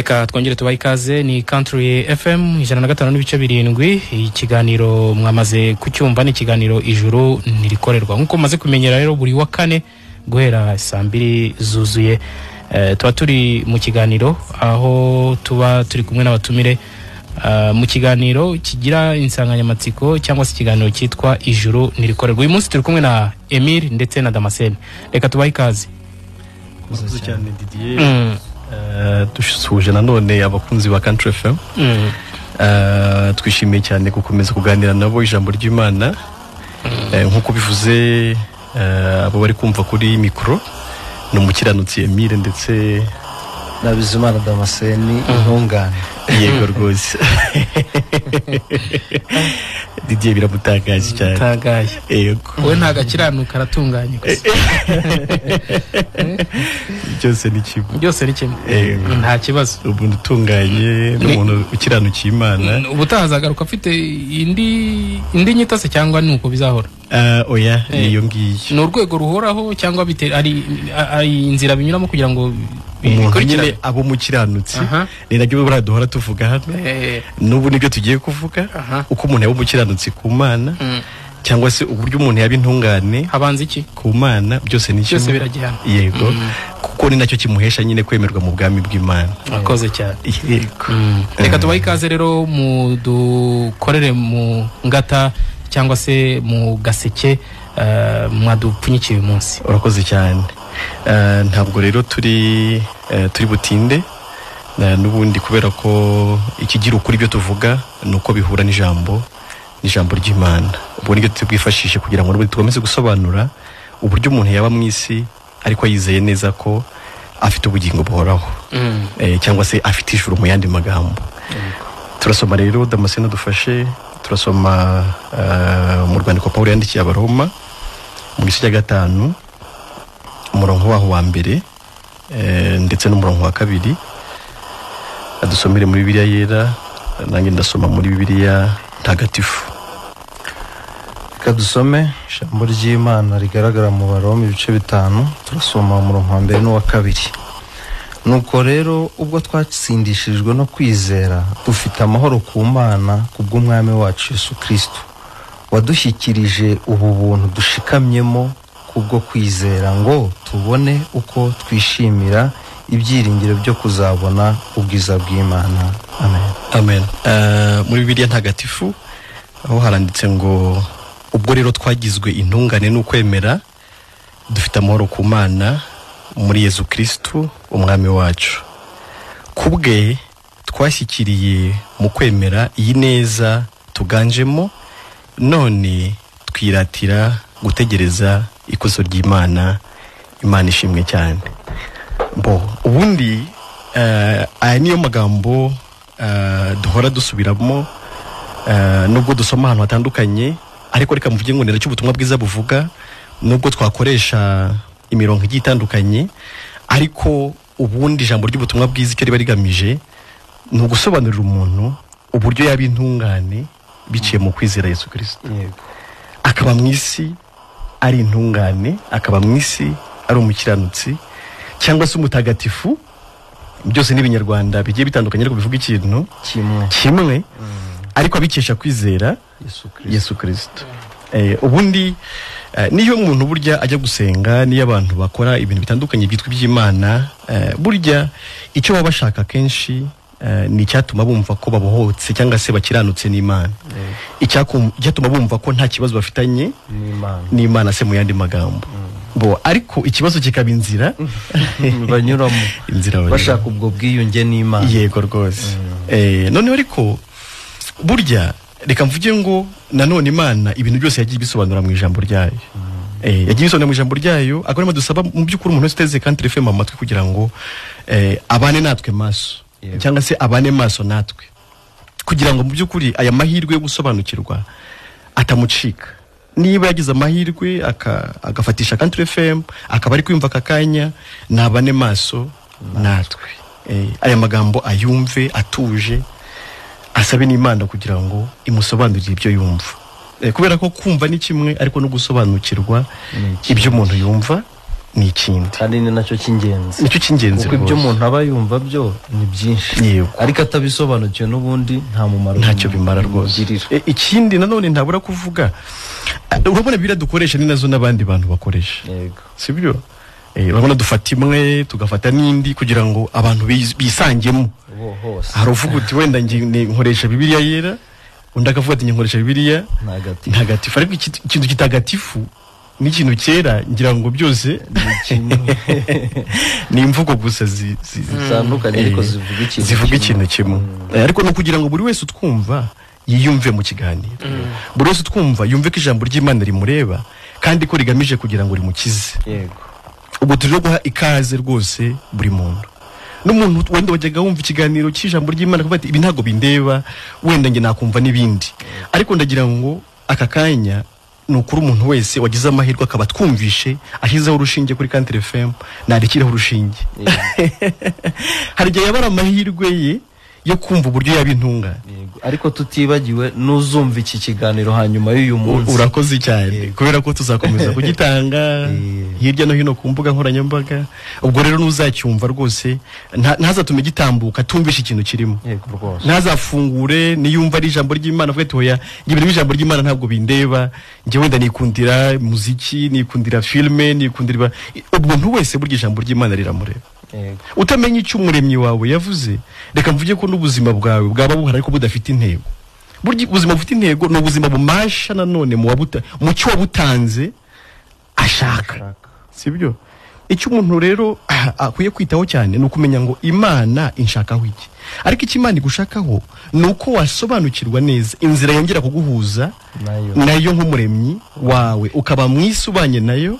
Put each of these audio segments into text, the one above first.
Reka twongere tubahe ikaze. Ni Country FM 105.7. Ikiganiro mwamaze kucyumva ni ikiganiro Ijuru Ntirikorerwa. Nk'uko mumaze kumenyera rero, buri wa kane guhera saa 2 zuzuye, tuba turi mu kiganiro aho tuba turi kumwe n'abatumire, mu kiganiro kigira insanganyamatsiko cyangwa se ikiganiro cyitwa Ijuru Ntirikorerwa. Uyu munsi turi kumwe na Emile ndetse na Damascene. Reka tubahe ikaze. Murakoze cyane, Didier. Dusuhuje nanone abakunzi ba Country FM. Twishimiye cyane gukomeza kuganira nabo ijambo ry'Imana. Nk'uko bivuze, abo bari kumva kuri mikoro ni umukiranutsi Emile ndetse na Bizimana Damascene, intungane. Yego rwose, Didier biramutangaje cyane. Tangaye. Yego. We ntabwo akiranuka, aratunganye gusa. Byose ni kimwe. Byose ni kimwe. Yego. Nta kibazo. Umuntu utunganye n'umuntu ukiranukiye Imana. Ubutaha azagaruka afite indi nyito se, cyangwa ni uko bizahora? Oya, ni iyo ngiyo. Ni urwego ruhoraho cyangwa ari inzira binyuramo kugira ngo umuntu bikurikirane? Nyine aba umukiranutsi. Ni nabyo buriya duhora tuvuga hano. N'ubu nibyo tugiye kuvuga, uko umuntu yaba umukiranutsi ku Mana, cyangwa se uburyo umuntu yaba intungane Habanza iki? ku Mana, byose ni Byose kimwe. birajyana. Yego, kuko ni nacyo kimuhesha nyine kwemerwa mu bwami bw'Imana. Murakoze cyane. Yego. Reka tubahe ikaze rero, mudukorere mu ngata cyangwa se mu gaseke mwadupfunyikiye uyu munsi. Urakoze cyane. Ntabwo rero turi butinde. N'ubundi kubera ko ikigira ukuri ibyo tuvuga ni uko bihura n'ijambo ry'Imana, ubwo nibyo tubwifashishe kugira ngo n'ubundi dukomeze gusobanura uburyo umuntu yaba mu isi ariko yizeye neza ko afite ubugingo buhoraho, cyangwa se afite ijuru mu yandi magambo. Turasoma rero, Damascene dufashe, turasoma mu rwandiko Paul yandikiye Abaroma mu gice cya 5, umurongo waho wa mbere ndetse n'umurongo wa kabiri. Adusomere muri Bibiliya Yera, nanjye ndasoma muri Bibiliya Ntagatifu. Reka dusome ijambo ry'Imana rigaragara mu Baroma ibice 5, turasoma umurongo wa mbere n'uwa kabiri. Nuko rero ubwo twatsindishirijwe no kwizera, dufite amahoro ku Mana kubw'Umwami wacu Yesu Kristo, wadushyikirije ubu buntu dushikamyemo kubwo kwizera, ngo tubone uko twishimira ibyiringiro byo kuzabona ubwiza bw'Imana. Amen. Amen. Muri Bibiliya Ntagatifu aho haranditse ngo: "Ubwo rero twagizwe intungane n'ukwemera, dufite amahoro ku Mana muri Yezu Kristu Umwami wacu. Ku bwe twashyikiriye mu kwemera iyi neza tuganjemo, none twiratira gutegereza ikuzo ry'Imana." Imana ishimwe cyane. Bo ubundi aya niyo magambo duhora dusubiramo, nubwo dusoma ahantu hatandukanye, ariko reka mvuge ngo ni nacyo ubutumwa bwiza buvuga. Nubwo twakoresha imirongo igiye itandukanye, ariko ubundi ijambo ry'ubutumwa bwiza icyo riba rigamije ni ugusobanurira umuntu uburyo yaba intungane biciye mu kwizera Yesu Kirisito, akaba mu isi ari intungane, akaba mu isi ari umukiranutsi cyangwa se umutagatifu. Byose ni Ibinyarwanda bigiye bitandukanye ariko bivuga ikintu kimwe. Kimwe, ariko abikesha kwizera Yesu Kristo. Yesu Kirisito. Ubundi niyo umuntu burya ajya gusenga, niyo abantu bakora ibintu bitandukanye byitwa iby'Imana, burya icyo baba bashaka kenshi ni icyatuma bumva ko babohotse cyangwa se bakiranutse n'Imana, icyatuma bumva ko nta kibazo bafitanye n'Imana. N'Imana se mu yandi magambo. Bo ariko ikibazo kikaba inzira banyuramo inzira banyuramo bashaka ubwo bwiyunge n'Imana. Yego rwose. Noneho ariko burya reka mvuge ngo nanone Imana ibintu byose yagiye ibisobanura mu ijambo ryayo. Yagiye ibisobanura mu ijambo ryayo. Akaba arimo dusaba mu by'ukuri umuntu wese uteze Country FM amatwi kugira ngo abane natwe maso, cyangwa se abane maso natwe, kugira ngo mu by'ukuri aya mahirwe yo gusobanukirwa atamucika. Niba yagize amahirwe agafatisha Country FM, akaba ari kwiyumva aka kanya, nabane maso natwe, aya magambo ayumve atuje, asabe n'Imana kugira ngo imusobanurire ibyo yumva, kubera ko kumva ni kimwe, ariko no gusobanukirwa Ni ikindi. ibyo umuntu yumva. ni ikindi, kandi ni nacyo cy'ingenzi. Nicyo cy'ingenzi kuko ibyo rwose. Umuntu aba yumva byo ni byinshi, Yego. ariko atabisobanukiwe n'ubundi nta mumaro Ntacyo bimara rwose. bimugirira. Ikindi nanone ntabura kuvuga, urabona biriya dukoresha ni nazo n'abandi bantu bakoresha. Yego. Sibyo? Urabona dufata imwe tugafata n'indi kugira ngo abantu bisangemo. Bo hose. Hari uvuga uti wenda nkoresha Bibiliya yera, undi akavuga ati nkoresha Bibiliya ntagatifu. Ntagatifu. Ariko ikintu kitagatifu n'ikintu cyera ngira ngo byose ni kimwe. Ni imvugo gusa zitandukanye ariko zivuga ikintu zivuga kimwe. Ikintu kimwe. Ariko ni ukugira ngo buri wese utwumva yiyumve mu kiganiro, buri wese utwumva yumve ko ijambo ry'Imana rimureba kandi ko rigamije kugira ngo rimukize. Yego. Ubwo turi no guha ikaze rwose buri muntu, n'umuntu wenda wajyaga wumva ikiganiro cy'ijambo ry'Imana akavuga ati ibi ntabwo bindeba, wenda njye nakumva n'ibindi. Ariko ndagira ngo aka kanya ni ukuri umuntu wese wagize amahirwe akaba twumvishe ashyizeho urushinge kuri Country FM, narekeraho urushinge. Hari igihe yaba ari amahirwe ye yo kumva uburyo yaba intungane. Yego. Ariko tutibagiwe n'uzumva iki kiganiro hanyuma y'uyu munsi. Urakoze cyane, kubera ko tuzakomeza kugitanga hirya no hino ku mbuga nkoranyambaga. Ubwo rero n'uzacyumva rwose ntazatume gitambuka atumvishe ikintu kirimo. Yego rwose. Ntazafungure niyumva ari ijambo ry'Imana avuge ati oya, njye ibintu by'ijambo ry'Imana ntabwo bindeba, njye wenda nikundira muziki, nikundira filime, nikundira umuntu wese. Burya ijambo ry'Imana riramureba. Yego. Utamenya icyo umuremyi wawe yavuze, reka mvuge ko n'ubuzima bwawe bwaba buhari ariko budafite intego. Burya ubuzima bufite intego ni ubuzima bumasha nanone mu cyo wabutanze ashaka. Ashaka. Sibyo? Icyo umuntu rero akwiye kwitaho cyane ni ukumenya ngo Imana inshakaho iki. Ariko icyo Imana igushakaho ni uko wasobanukirwa neza inzira yongera kuguhuza nayo, nayo nk'umuremyi wawe, ukaba mu isi ubanye nayo.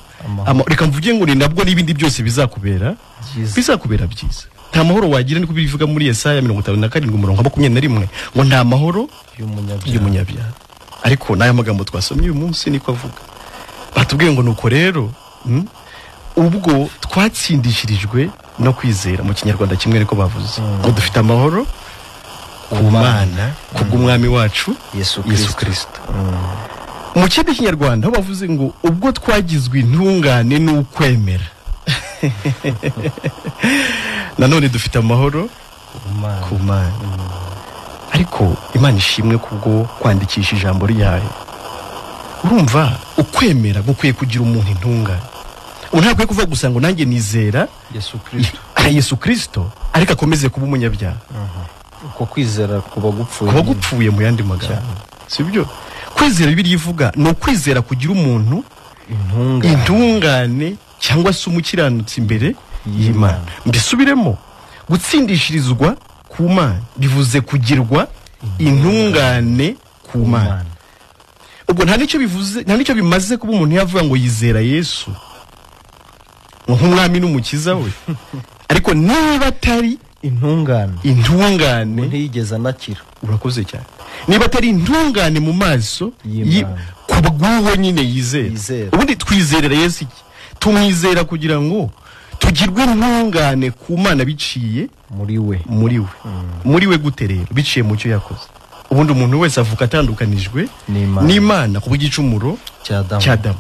Amahoro. Reka mvuge ngo ni nabwo n'ibindi byose bizakubera byiza. Bizakubera byiza. Nta mahoro wagira, niko bivuga muri Yesaya 57 umurongo wa 21, ngo nta mahoro y'umunyabyaha. Y'umunyabyaha. Ariko n'aya magambo twasomye uyu munsi niko avuga. Batubwiye ngo nuko rero, ubwo twatsindishirijwe no kwizera, mu Kinyarwanda kimwe niko bavuze, ngo dufite amahoro ku Mana kubw'Umwami wacu Yesu Yesu Kristo. Kristo. Mu kindi Kinyarwanda aho bavuze ngo ubwo twagizwe intungane n'ukwemera, nanone dufite amahoro Imana. ku Mana. Ariko Imana ishimwe kubwo kwandikisha ijambo ryayo. Urumva ukwemera gukwiye kugira umuntu intungane. Umuntu ntakwiye kuvuga gusa ngo nanjye nizera Yesu Kristo, Yesu Kristo, ariko akomeze kuba umunyabyaha. Uko kwizera kuba gupfuye. Kuba gupfuye mu yandi magambo, sibyo? Kwizera Bibiliya ivuga ni ukwizera kugira umuntu intungane, intungane cyangwa se umukiranutsi imbere y'Imana. Mbisubiremo, gutsindishirizwa ku Mana bivuze kugirwa intungane ku Mana. Imana. Ubwo nta nicyo bivuze, nta nicyo bimaze kuba umuntu yavuga ngo yizera Yesu nk'umwami n'umukiza we, ariko niba atari intungane, intungane, ntiyigeze anakira. Urakoze cyane. Niba atari intungane mu maso y'Imana. Ku bw'uwo nyine yizera. Yizera. Ubundi twizerera Yesu iki? Tumwizera kugira ngo tugirwe intungane ku Mana biciye muri we. Muri we. Muri we gute rero? Biciye mu cyo yakoze. Ubundi umuntu wese avuka atandukanijwe n'Imana. N'Imana ku bw'igicumuro cya Adamu. Cya Adamu.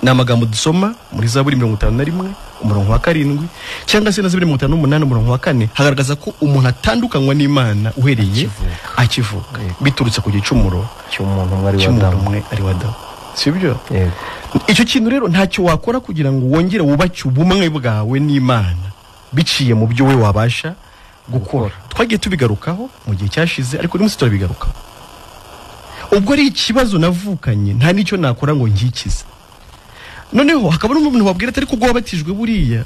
Ni amagambo dusoma muri Zaburi 51 umurongo wa 7, cyangwa se na Zaburi 58 umurongo wa 4, hagaragaza ko umuntu atandukanywa n'Imana uhereye akivuka. Akivuka, Yego. biturutse ku gicumuro cy'umuntu umwe ari wa cy'umuntu Adamu. umwe ari wa Adamu, sibyo? Yego. Icyo kintu rero ntacyo wakora kugira ngo wongere wubake ubumwe bwawe n'Imana biciye mu byo we wabasha gukora. Twagiye tubigarukaho mu gihe cyashize, ariko uyu munsi turabigarukaho. Ubwo ari ikibazo navukanye, nta n'icyo nakora ngo ngikize. Noneho hakaba n'umuntu wabwira ati ariko ubwo wabatijwe, buriya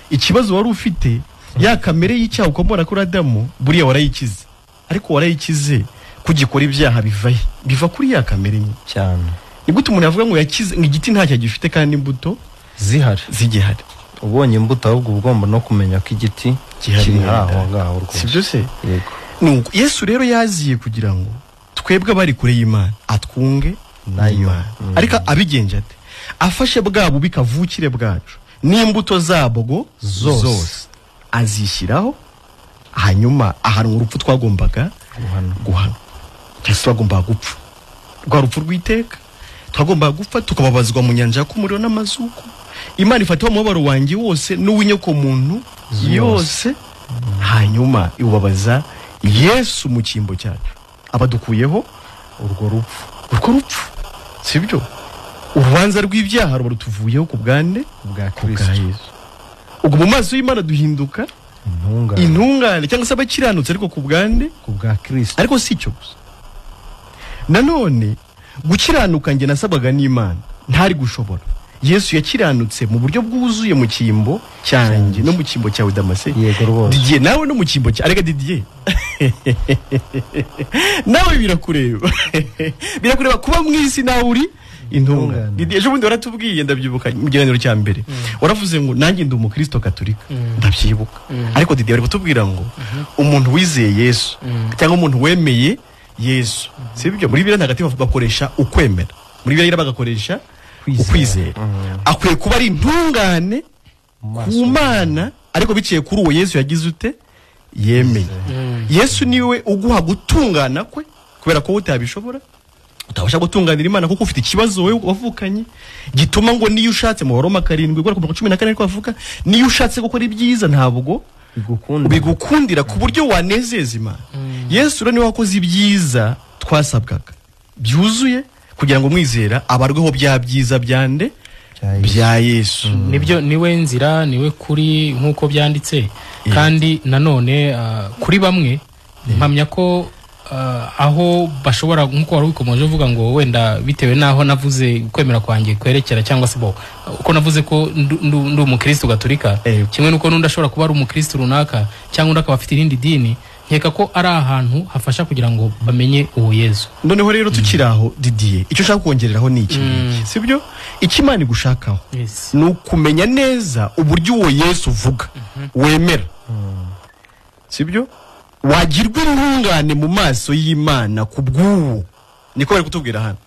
ikibazo wari ufite, ya kamere y'icyaha ukomora kuri Adamu, buriya warayikize. Ariko warayikize, kugikora ibyaha biva he? Biva kuri ya kamere nyine. Cyane. Ni gute umuntu yavuga ngo yakize, ngo igiti ntacyo gifite kandi imbuto zihari, zigihari? Ubonye imbuto ahubwo uba ugomba no kumenya ko igiti gihari, kiri mwenda. aho ngaho rwose. Sibyo se? Yego. Nuko Yesu rero yaziye kugira ngo twebwe abari kure y'Imana atwunge nayo. n'Imana. Ariko abigenje ate? Afashe bwa bubi kavukire bwacu n'imbuto zabwo zose, zose azishyiraho, hanyuma ahanwa urupfu twagombaga guhana, guhanwa, cyangwa se twagombaga gupfa rwa rupfu rw'iteka. Twagombaga gupfa tukababazwa mu nyanja y'umuriro n'amazuku. Imana ifata umubabaro wanjye wose n'uw'inyoko muntu yose, hanyuma iwubabaza Yesu mu cyimbo cyacu, abadukuyeho urwo rupfu, sibyo? Urubanza rw'ibyaha ruba rutuvuyeho ku bwande, bwa ku bwa Kristo. Yesu. Ubwo mu maso y'Imana duhinduka intungane cyangwa se abakiranutse, ariko ku bwande, ku bwa Kristo. Ariko si icyo gusa, nanone gukiranuka njye nasabwaga n'Imana ntari gushobora. Yesu yakiranutse mu buryo bwuzuye mu cyimbo cyanjye no mu cyimbo cyawe Damase. Yego rwose. Didier, nawe no mu cyimbo cya arega Didier, nawe birakureba, birakureba kuba mu isi nawe uri intungane. Didier, ejo bundi waratubwiye, ndabyibuka mu kiganiro cya mbere waravuze ngo nanjye ndi umukristo katolika, ndabyibuka. Ariko Didier bari kutubwira ngo umuntu wizeye Yesu cyangwa umuntu wemeye Yesu, sibyo? Muri Bibiliya ntagatifu bakoresha ukwemera, muri Bibiliya bagakoresha ukwizera. Akwiye kuba ari intungane ku Mana, ariko biciye kuri uwo Yesu yagize ute? Yemeye. Yesu niwe uguha gutungana kwe, kubera ko utabishobora, utabasha gutunganira Imana kuko ufite ikibazo wowe wavukanye gituma ngo niyo ushatse, mu Baroma 7 guhera ku 14 ariko bavuga, niyo ushatse gukora ibyiza ntabwo bigukundira ku buryo wanezeza Imana. Yesu rero niwe wakoze ibyiza twasabwaga byuzuye kugira ngo umwizera abarweho bya byiza byande bya Yesu. Nibyo, niwe nzira, niwe kuri, nkuko byanditse. Kandi nanone kuri bamwe mpamya ko aho bashobora, nkuko wari ubikomoje uvuga ngo wenda bitewe naho navuze kwemera kwanjye kwerekera, cyangwa se bo uko navuze ko ndi umukristo gatolika, kimwe nuko n'undi ashobora kuba ari umukristo runaka cyangwa undi akaba afite irindi dini, nkeka ko ari ahantu hafasha kugira ngo bamenye uwo Yesu. Noneho rero tukiri aho Didier, icyo ushaka kongereraho ni iki ngiki, sibyo? Icyo Imana igushakaho ni ukumenya neza uburyo uwo Yesu uvuga wemera, sibyo? Wagirwa intungane mu maso y'Imana ku bw'uwo, niko bari kutubwira hano,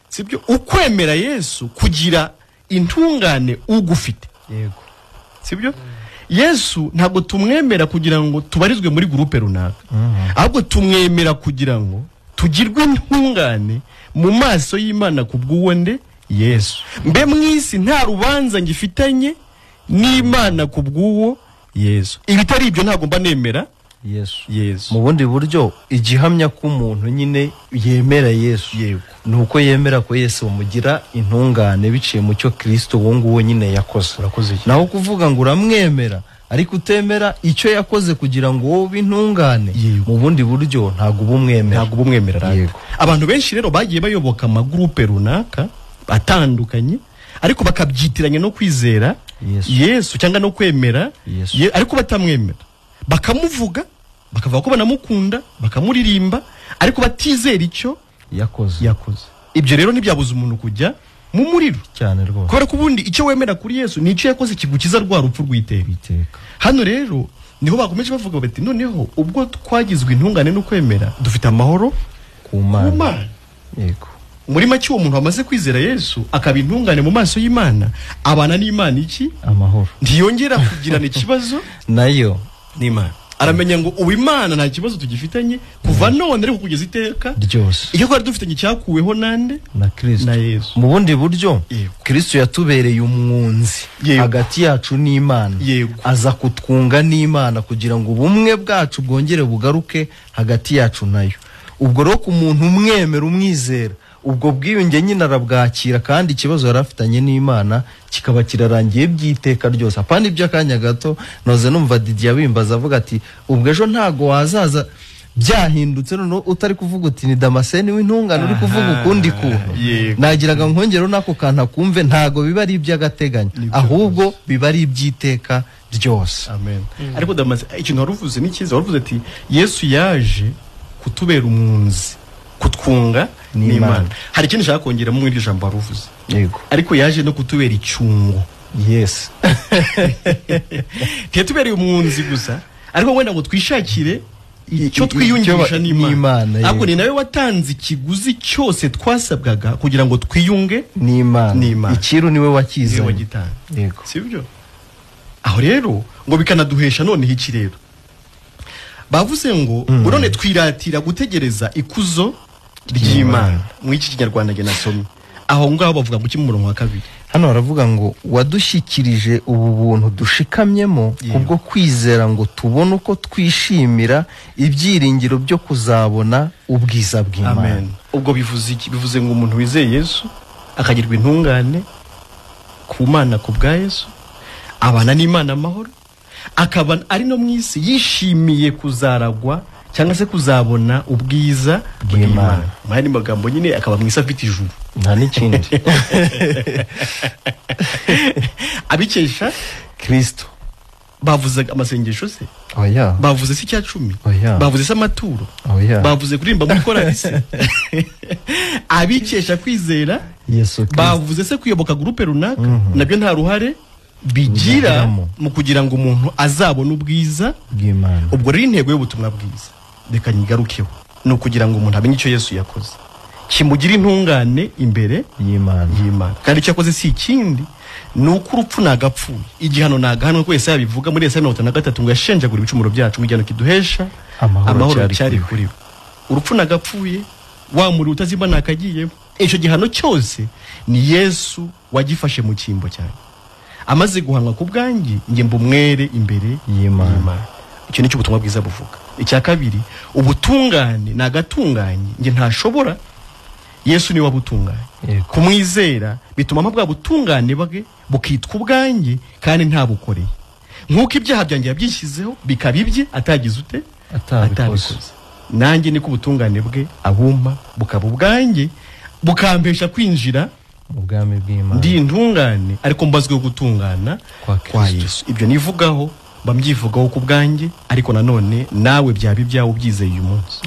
sibyo? Ukwemera Yesu kugira intungane ugufite. Yego, sibyo? Yesu ntabwo tumwemera kugira ngo tubarizwe muri groupe runaka, ahubwo tumwemera kugira ngo tugirwe intungane mu maso y'Imana ku bw'uwo nde? Yesu. Mbe mu isi nta rubanza ngifitanye n'Imana ku bw'uwo Yesu. Ibitari ibyo ntabwo mba nemera Yesu. Mu bundi buryo igihamya ko umuntu nyine yemera Yesu nuko yemera ko Yesu umugira intungane biciye mu cyo Kristo uwo nguwo nyine yakoze. Naho kuvuga ngo uramwemera ariko utemera icyo yakoze kugira ngo wowe ube intungane, mu bundi buryo ntabwo uba umwemera. Ntabwo uba umwemera. Abantu benshi rero bagiye bayoboka amagroupe runaka atandukanye, ariko bakabyitiranya no kwizera Yesu cyangwa no kwemera ariko batamwemera. Bakamuvuga, bakavuga ko banamukunda, bakamuririmba, ariko batizera icyo yakoze. Ibyo rero ntibyabuza umuntu kujya mu muriro cyane rwose, kubera ko ubundi icyo wemera kuri Yesu ni icyo yakoze kigukiza rwa rupfu rw'iteka. Hano rero niho bakomeje bavuga bati noneho ubwo twagizwe intungane no kwemera dufite amahoro ku Mana. Yego, muri make uwo muntu wamaze kwizera Yesu akaba intungane mu maso y'Imana, abana n'Imana iki? Amahoro. Ntiyongera kugirana ikibazo nayo n'Imana. Aramenya ngo ubu Imana nta kibazo tugifitanye kuva none ariko kugeza iteka ryose. Icyo twari dufitanye cyakuweho nande? Na Kristo, na Yesu. Mu bundi buryo Kristo yatubereye umwunzi hagati yacu n'Imana, aza kutwunga n'Imana kugira ngo ubumwe bwacu bwongere bugaruke hagati yacu nayo. Ubwo rero ku muntu umwemera umwizera, ubwo bwiyunge nyine arabwakira, kandi ikibazo yari afitanye n'Imana kikaba kirarangiye by'iteka ryose. Apana iby'akanya gato. Noze numva Didier abimbaza avuga ati ubwo ejo ntago wazaza byahindutse, none utari kuvuga uti ni Damascene w'intungane, uri kuvuga ukundi kuntu. Nagiraga nkongero nako kantu akumve, ntago biba ari iby'agateganyo, ahubwo biba ari iby'iteka ryose. Amen. Ariko Damascene, ikintu waruvuze ni cyiza, waruvuze ati Yesu yaje kutubera umwunzi, kutwunga n'Imana. Hari ikindi nshaka kongeramo muri iryo jambo waruvuze. Yego. Ariko yaje no kutubera icyungo. Yes. Ntiyatubereye umwunzi gusa, ariko wenda ngo twishakire icyo twiyungisha n'Imana. Ahubwo ni nawe watanze ikiguzi cyose twasabwaga kugira ngo twiyunge n'Imana. Ikiru niwe wakizanye. Yego. Sibyo? Aho rero ngo bikanaduhesha noneho iki rero. Bavuze ngo none twiratira gutegereza ikuzo ry'Imana. Mu iki Kinyarwanda nge nasomye aho ngaho bavuga ngo mu murongo wa 2, Hano baravuga ngo wadushyikirije ubu buntu dushikamyemo kubwo kwizera, ngo tubone uko twishimira ibyiringiro byo kuzabona ubwiza bw'Imana. Amen. Ubwo bivuze iki? Bivuze ngo umuntu wizeye Yesu akagirwa intungane ku Mana ku bwa Yesu, abana n'Imana amahoro, akaba ari no mu isi yishimiye kuzaragwa cyangwa se kuzabona ubwiza bw'Imana. Mu yandi magambo nyine akaba mu isi afite ijuru, nta n'ikindi. Abikesha Kristo. Bavuze amasengesho se? Oya. Bavuze se icya cumi? Oya. Bavuze se amaturo? Oya. Bavuze kuririmba muri korali se? Abikesha kwizera Yesu Kristo. Bavuze se kuyoboka groupe runaka? Nabyo nta ruhare bigira mu kugira ngo umuntu azabone ubwiza bw'Imana. Ubwo rero intego y'ubutumwa bwiza, reka nyigarukeho, ni ukugira ngo umuntu amenye icyo Yesu yakoze kimugira intungane imbere y'Imana. Kandi icyo yakoze si ikindi, ni uko urupfu nagapfuye, igihano nagahanwe, ko Yesaya bivuga muri Yesaya 53 ngo yashenjagura ibicumuro byacu, ngo igihano kiduhesha amahoro cyari kuri we. Urupfu nagapfuye, wa muriro utazima nakagiyemo. Icyo gihano cyose ni Yesu wagifashe mu cyimbo cyanjye, amaze guhanwa ku bwanjye, njye mbumwere imbere y'Imana. Icyo nicyo ubutumwa bwiza buvuga. Icya kabiri, ubutungane nagatunganye njye ntashobora, Yesu niwe wabutunganye. Kumwizera bituma bwa butungane bwe bukitwa ubwanjye kandi ntabukoreye, nkuko ibyaha byanjye yabyishyizeho bikaba ibye atagize ute atabikoze. Nanjye niko ubutungane bwe abumpa bukaba ubwanjye, bukampesha kwinjira mu bwami bw'Imana. Ndi intungane ariko mbazwe gutungana kwa Yesu. Ibyo nivugaho bamyivugaho ku bwanjye, ariko nanone nawe byaba ibyawe ubyizeye uyu munsi.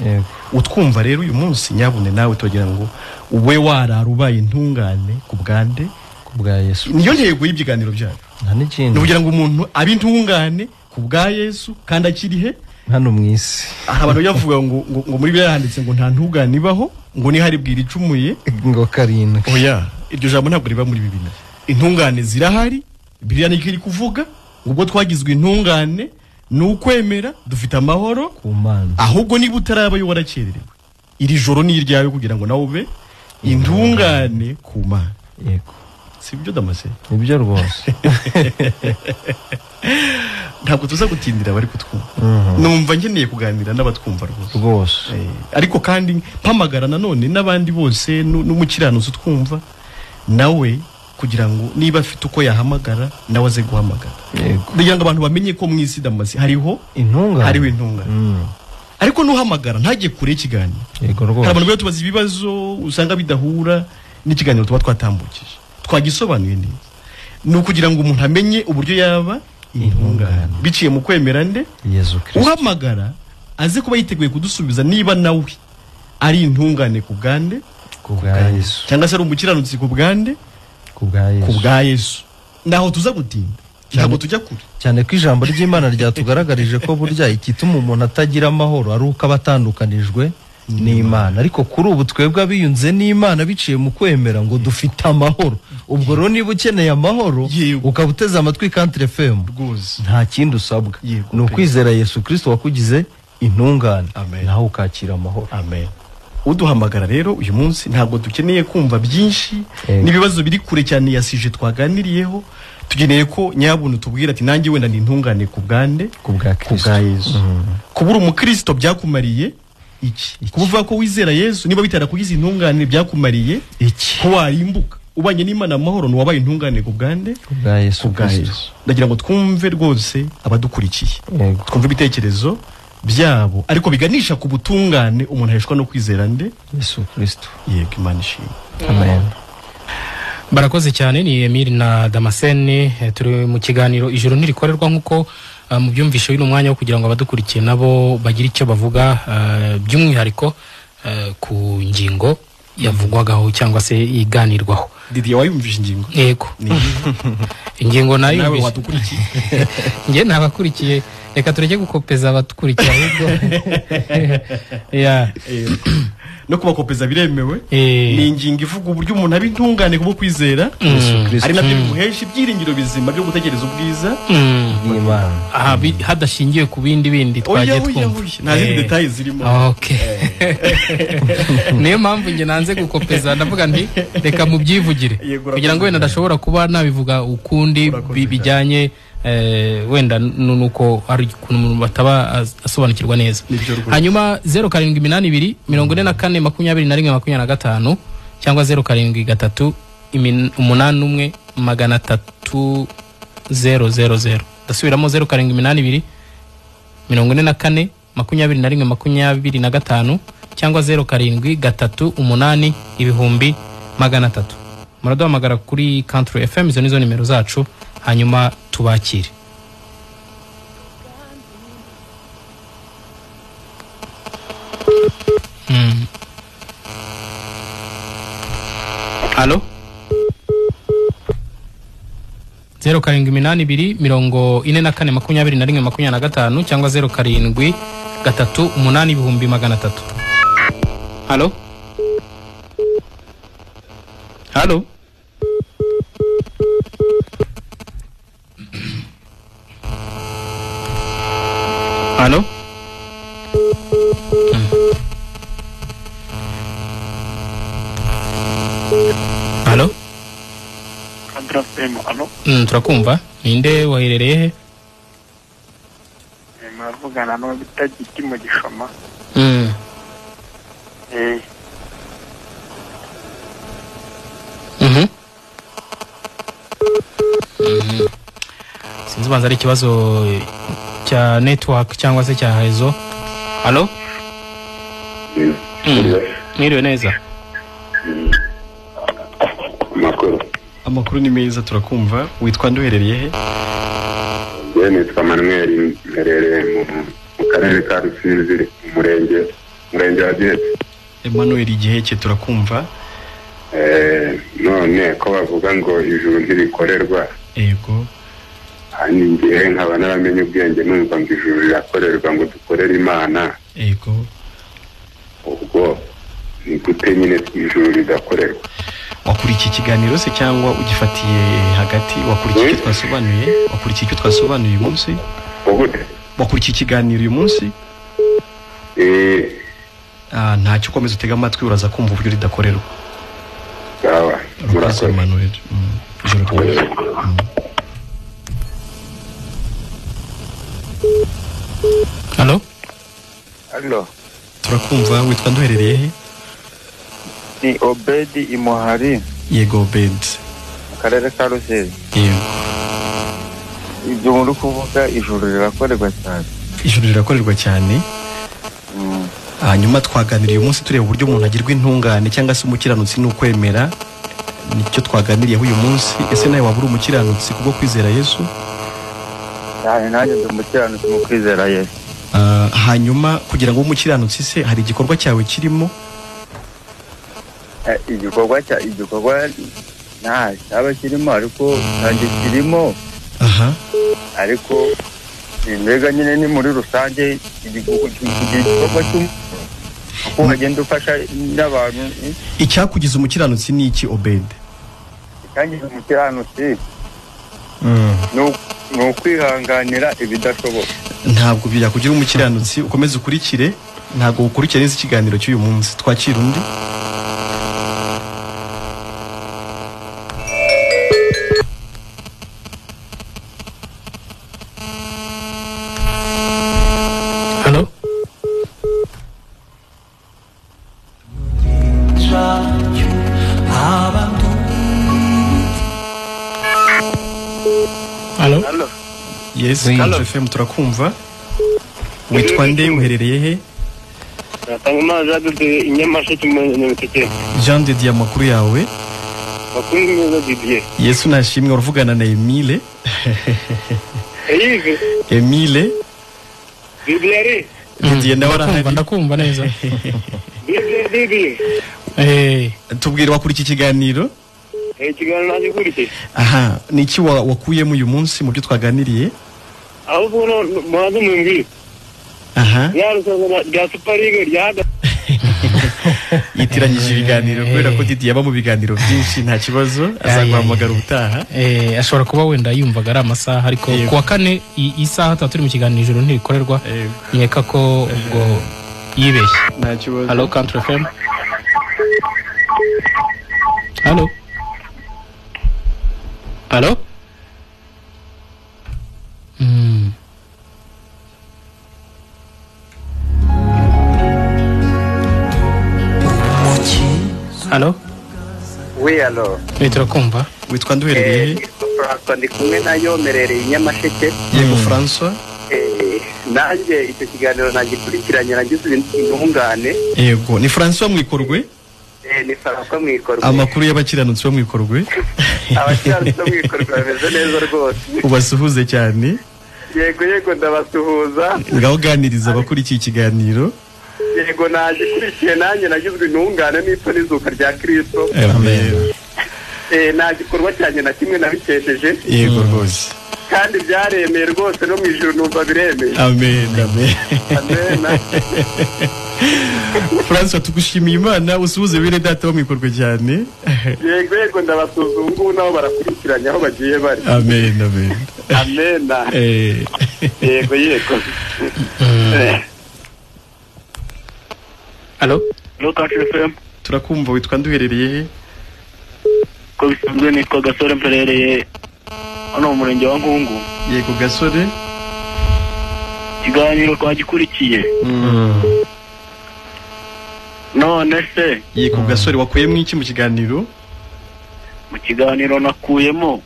Utwumva rero uyu munsi nyabune nawe tugira ngo ube warara ubaye intungane ku bwande, ku bwa Yesu. Niyo ntego y'ibiganiro byacu. Nta n'ikindi. Ni kugira ngo umuntu abe intungane ku bwa Yesu kandi akiri he hano mu isi. Abantu yavuga ngo ngo muri Bibiliya handitse ngo nta ntungane ibaho, ngo ni hari bwira icumuye ngo karindwi. Oya, iryo jambo ntabwo riba muri Bibiliya. Intungane zirahari, Bibiliya niko iri kuvuga. Ubwo twagizwe intungane ni ukwemera, dufite amahoro ku Mana. Ahubwo niba utarabayo warakererewe, iri joro ni iryawe kugira ngo nawe ube intungane ku Mana. Yego. Si byo Damase? Nibyo rwose. Ntabwo tuza gutindira abari kutwumva. Numva nkeneye kuganira n'abatwumva rwose. Ariko kandi mpamagara nanone n'abandi bose n'umukiranutsi utwumva nawe, kugira ngo niba afite uko yahamagara nawe aze guhamagara. Kugira ngo abantu bamenye ko mu isi Damasi hariho intungane, hariho intungane. Ariko nuhamagara ntajye kure y'ikiganiro. Yego rwose. Hari abantu bari tubaza ibibazo usanga bidahura n'ikiganiro tuba twatambukije, twagisobanuye neza. Ni ukugira ngo umuntu amenye uburyo yaba intungane biciye mu kwemera nde Yesu Kristo. Uhamagara aze kuba yiteguye kudusubiza niba nawe ari intungane ku bwande, ku bwa Yesu, cyangwa se ari umukiranutsi ku bwande, ku bwa Yesu. Ku bwa Yesu. Naho tuza gutinda, ntabwo tujya kure. Cyane ko ijambo ry'Imana ryatugaragarije ko burya igituma umuntu atagira amahoro ari uko aba atandukanijwe n'Imana. Ariko kuri ubu twebwe abiyunze n'Imana biciye mu kwemera ngo dufite amahoro. Ubwo rero niba ukeneye amahoro ukaba uteze amatwi Country FM, nta kindi usabwa, ni ukwizera Yesu Kristo wakugize intungane, nawe ukakira amahoro. Amen. Uduhamagara rero uyu munsi ntabwo dukeneye kumva byinshi n'ibibazo biri kure cyane yasije twaganiriyeho. Tugeneye ko nyabuntu tubwira ati nanjye wenda ni intungane ku bwande, ku bwa Kristo, ku bwa Yesu. Kubura umukristo byakumariye iki? Kuvuga ko wizera Yesu niba bitara kugize intungane byakumariye iki? Ko warimbuka ubanye n'Imana amahoro, ni wabaye intungane ku bwande, ku bwa Yesu Kristo. Ndagira ngo twumve rwose abadukurikiye, twumve ibitekerezo byabo ariko biganisha ku butungane umuntu aheshwa no kwizera nde? Yesu Kristo. Yego, Imana ishimwe. Amen. Barakoze cyane ni Emile na Damascene. Turi mu kiganiro Ijuru Ntirikorerwa, nkuko mubyumvishe uyu mwanya wo kugira ngo abadukurikiye nabo bagire icyo bavuga, by'umwihariko ku ngingo yavugwagaho cyangwa se iganirwaho. Didier, wayumvishe ingingo? Yego. Ingingo nayo nawe wadukurikiye. Nge nabakurikiye, reka tureke gukopeza abadukurikiye ahubwo. Ya. No kubakopeza biremewe. Ni ingingo ivuga uburyo umuntu aba intungane kubwo kwizera, ari nabyo bimuhesha ibyiringiro bizima byo gutegereza ubwiza bw'Imana. Aha hadashingiye ku bindi twagiye twumva, nta zindi details zirimo. Okay. Niyo mpamvu nge nanze gukopeza, ndavuga nti reka mubyivugire kugira ngo wenda ndashobora kuba nabivuga ukundi bijyanye wenda nuko ari ukuntu bataba asobanukirwa neza. Hanyuma 0782 44 21 25 cyangwa 073 81 300 000. Ndasubiramo 0782 44 21 25 cyangwa 0738 300. Muraduhamagara kuri Country FM, izo nizo nimero zacu, hanyuma tubakire. Allo 0782 44 21 25 cyangwa 07 38 300. Allo Allo Allo Allo Allo turakumva. Ninde waherereye he? Muravugana no bita Giti mu Gishoma. Sinzi banza ari ikibazo cya network cyangwa se cya rezo. Allo Mwiriwe neza. Amakuru ni meza, turakumva. Witwa nde, uherereye he? Njye nitwa Manuel, mherereye mu karere ka Rusizi, umurenge wa Giheke. Emmanuel Giheke, turakumva. None ko bavuga ngo ijuru ntirikorerwa. Yego. Hanyuma ngiye nkaba naramenye ubwenge numva ngo ijuru rirakorerwa, ngo dukorere Imana. Yego. Ubwo ni gute nyine ijuru ridakorerwa? Wakurikiye ikiganiro se cyangwa ugifatiye hagati? Wakurikiye icyo twasobanuye? Wakurikiye icyo twasobanuye uyu munsi? Wakurikiye ikiganiro uyu munsi? Ntacyo, ukomeza utega amatwi, uraza kumva uburyo ridakorerwa. Sawa, murakoze Emmanuel. Ijoro ryiza. Allo Allo Turakumva. Witwa nde, uherereye he? Ni Obedi Imuhari. Yego Obedi, mu karere ka Rusizi. Yego. Ibyo muri kuvuga ijuru rirakorerwa cyane. Ijuru rirakorerwa cyane. Hanyuma twaganiriye uyu munsi tureba uburyo umuntu agirwa intungane cyangwa se umukiranutsi n'ukwemera. Nicyo twaganiriyeho uyu munsi. Ese nawe waba uri umukiranutsi kubwo kwizera Yesu? Cyane, nanjye ndi umukiranutsi mu kwizera Yesu. Hanyuma kugira ngo ube umukiranutsi se hari igikorwa cyawe kirimo? Igikorwa nta cyaba kirimo, ariko kandi kirimo. Aha. Ariko mbega nyine ni muri rusange igikorwa cy'uko hagenda ufasha n'abantu. Icyakugize umukiranutsi ni iki, Obed? Icyangize umukiranutsi ni ukwihanganira ibidashoboka. Ntabwo byakugira umukiranutsi. Ukomeze ukurikire, ntabwo ukurikire neza ikiganiro cy'uyu munsi. Twakira undi. Allo Allo Allo Yes, Country FM, turakumva. Witwa nde, uherereye he? Natanga Didier Inyamasheke mu Nyamiteke. Jean de Dieu, amakuru yawe? Makuru meza Didier. Yesu nashimwe. Uravugana na Emile. Eyive Emile Didier. Didier nawe arahari. Ndakumva neza. Didier. Tubwire, wakurikiye ikiganiro? Ikiganiro nagikurikiye. Aha, ni iki wakuyemo uyu munsi mu byo twaganiriye? Ahubwo mubanze mumbwire. Aha. Ya rushanwa rya Super League ryahaga. Yitiranyije ibiganiro kubera ko Didi yaba mu biganiro byinshi, nta kibazo, azaguhamagara ubutaha. Ashobora kuba wenda yumvaga ari amasaha, ariko kuwa kane isaha tuba turi mu kiganiro Ijuru Ntirikorerwa, nkeka ko ubwo yibeshye. Nta kibazo. Hello Country FM. Hello. Hello. Hello. Oui, allo. Turakumva. Witwa nduherereye? François, ndi kumwe nayo merereye i Nyamasheke. Yego François. Nanjye icyo kiganiro nagikurikiranye, nagize intungane. Yego, ni François Mwikorwe? Ni François Mwikorwe. Amakuru y'abakiranutsi bo Mwikorwe. Abakiranutsi bo Mwikorwe bameze neza rwose. Ubasuhuze cyane. Yego yego, ndabasuhuza. Ngaho ganiriza abakurikiye ikiganiro. Yego, nagikurikiye nanjye nagizwe intungane n'ipfa n'izuka rya Kristo. Amen. Nta gikorwa cyanjye na kimwe nabikesheje. Yego rwose. Kandi byaremeye rwose, no mu ijuru numva biremeye. Amen, amen. Amen. François, tugushimiye Imana, usuhuze bene data bo Mwikorwe cyane. Yego yego, ndabasuhuza ubu ngubu nabo barakurikiranye aho bagiye bari. Amen, amen. Amen. Yego yego. Allo? Hello Country FM. Turakumva, witwa nduherereye he? Ko bisanzwe nitwa Gasore, mperereye hano mu murenge wa Nkungu. Yego Gasore. Ikiganiro twagikurikiye. None se? Yego Gasore, wakuyemo iki mu kiganiro? Mu kiganiro nakuyemo.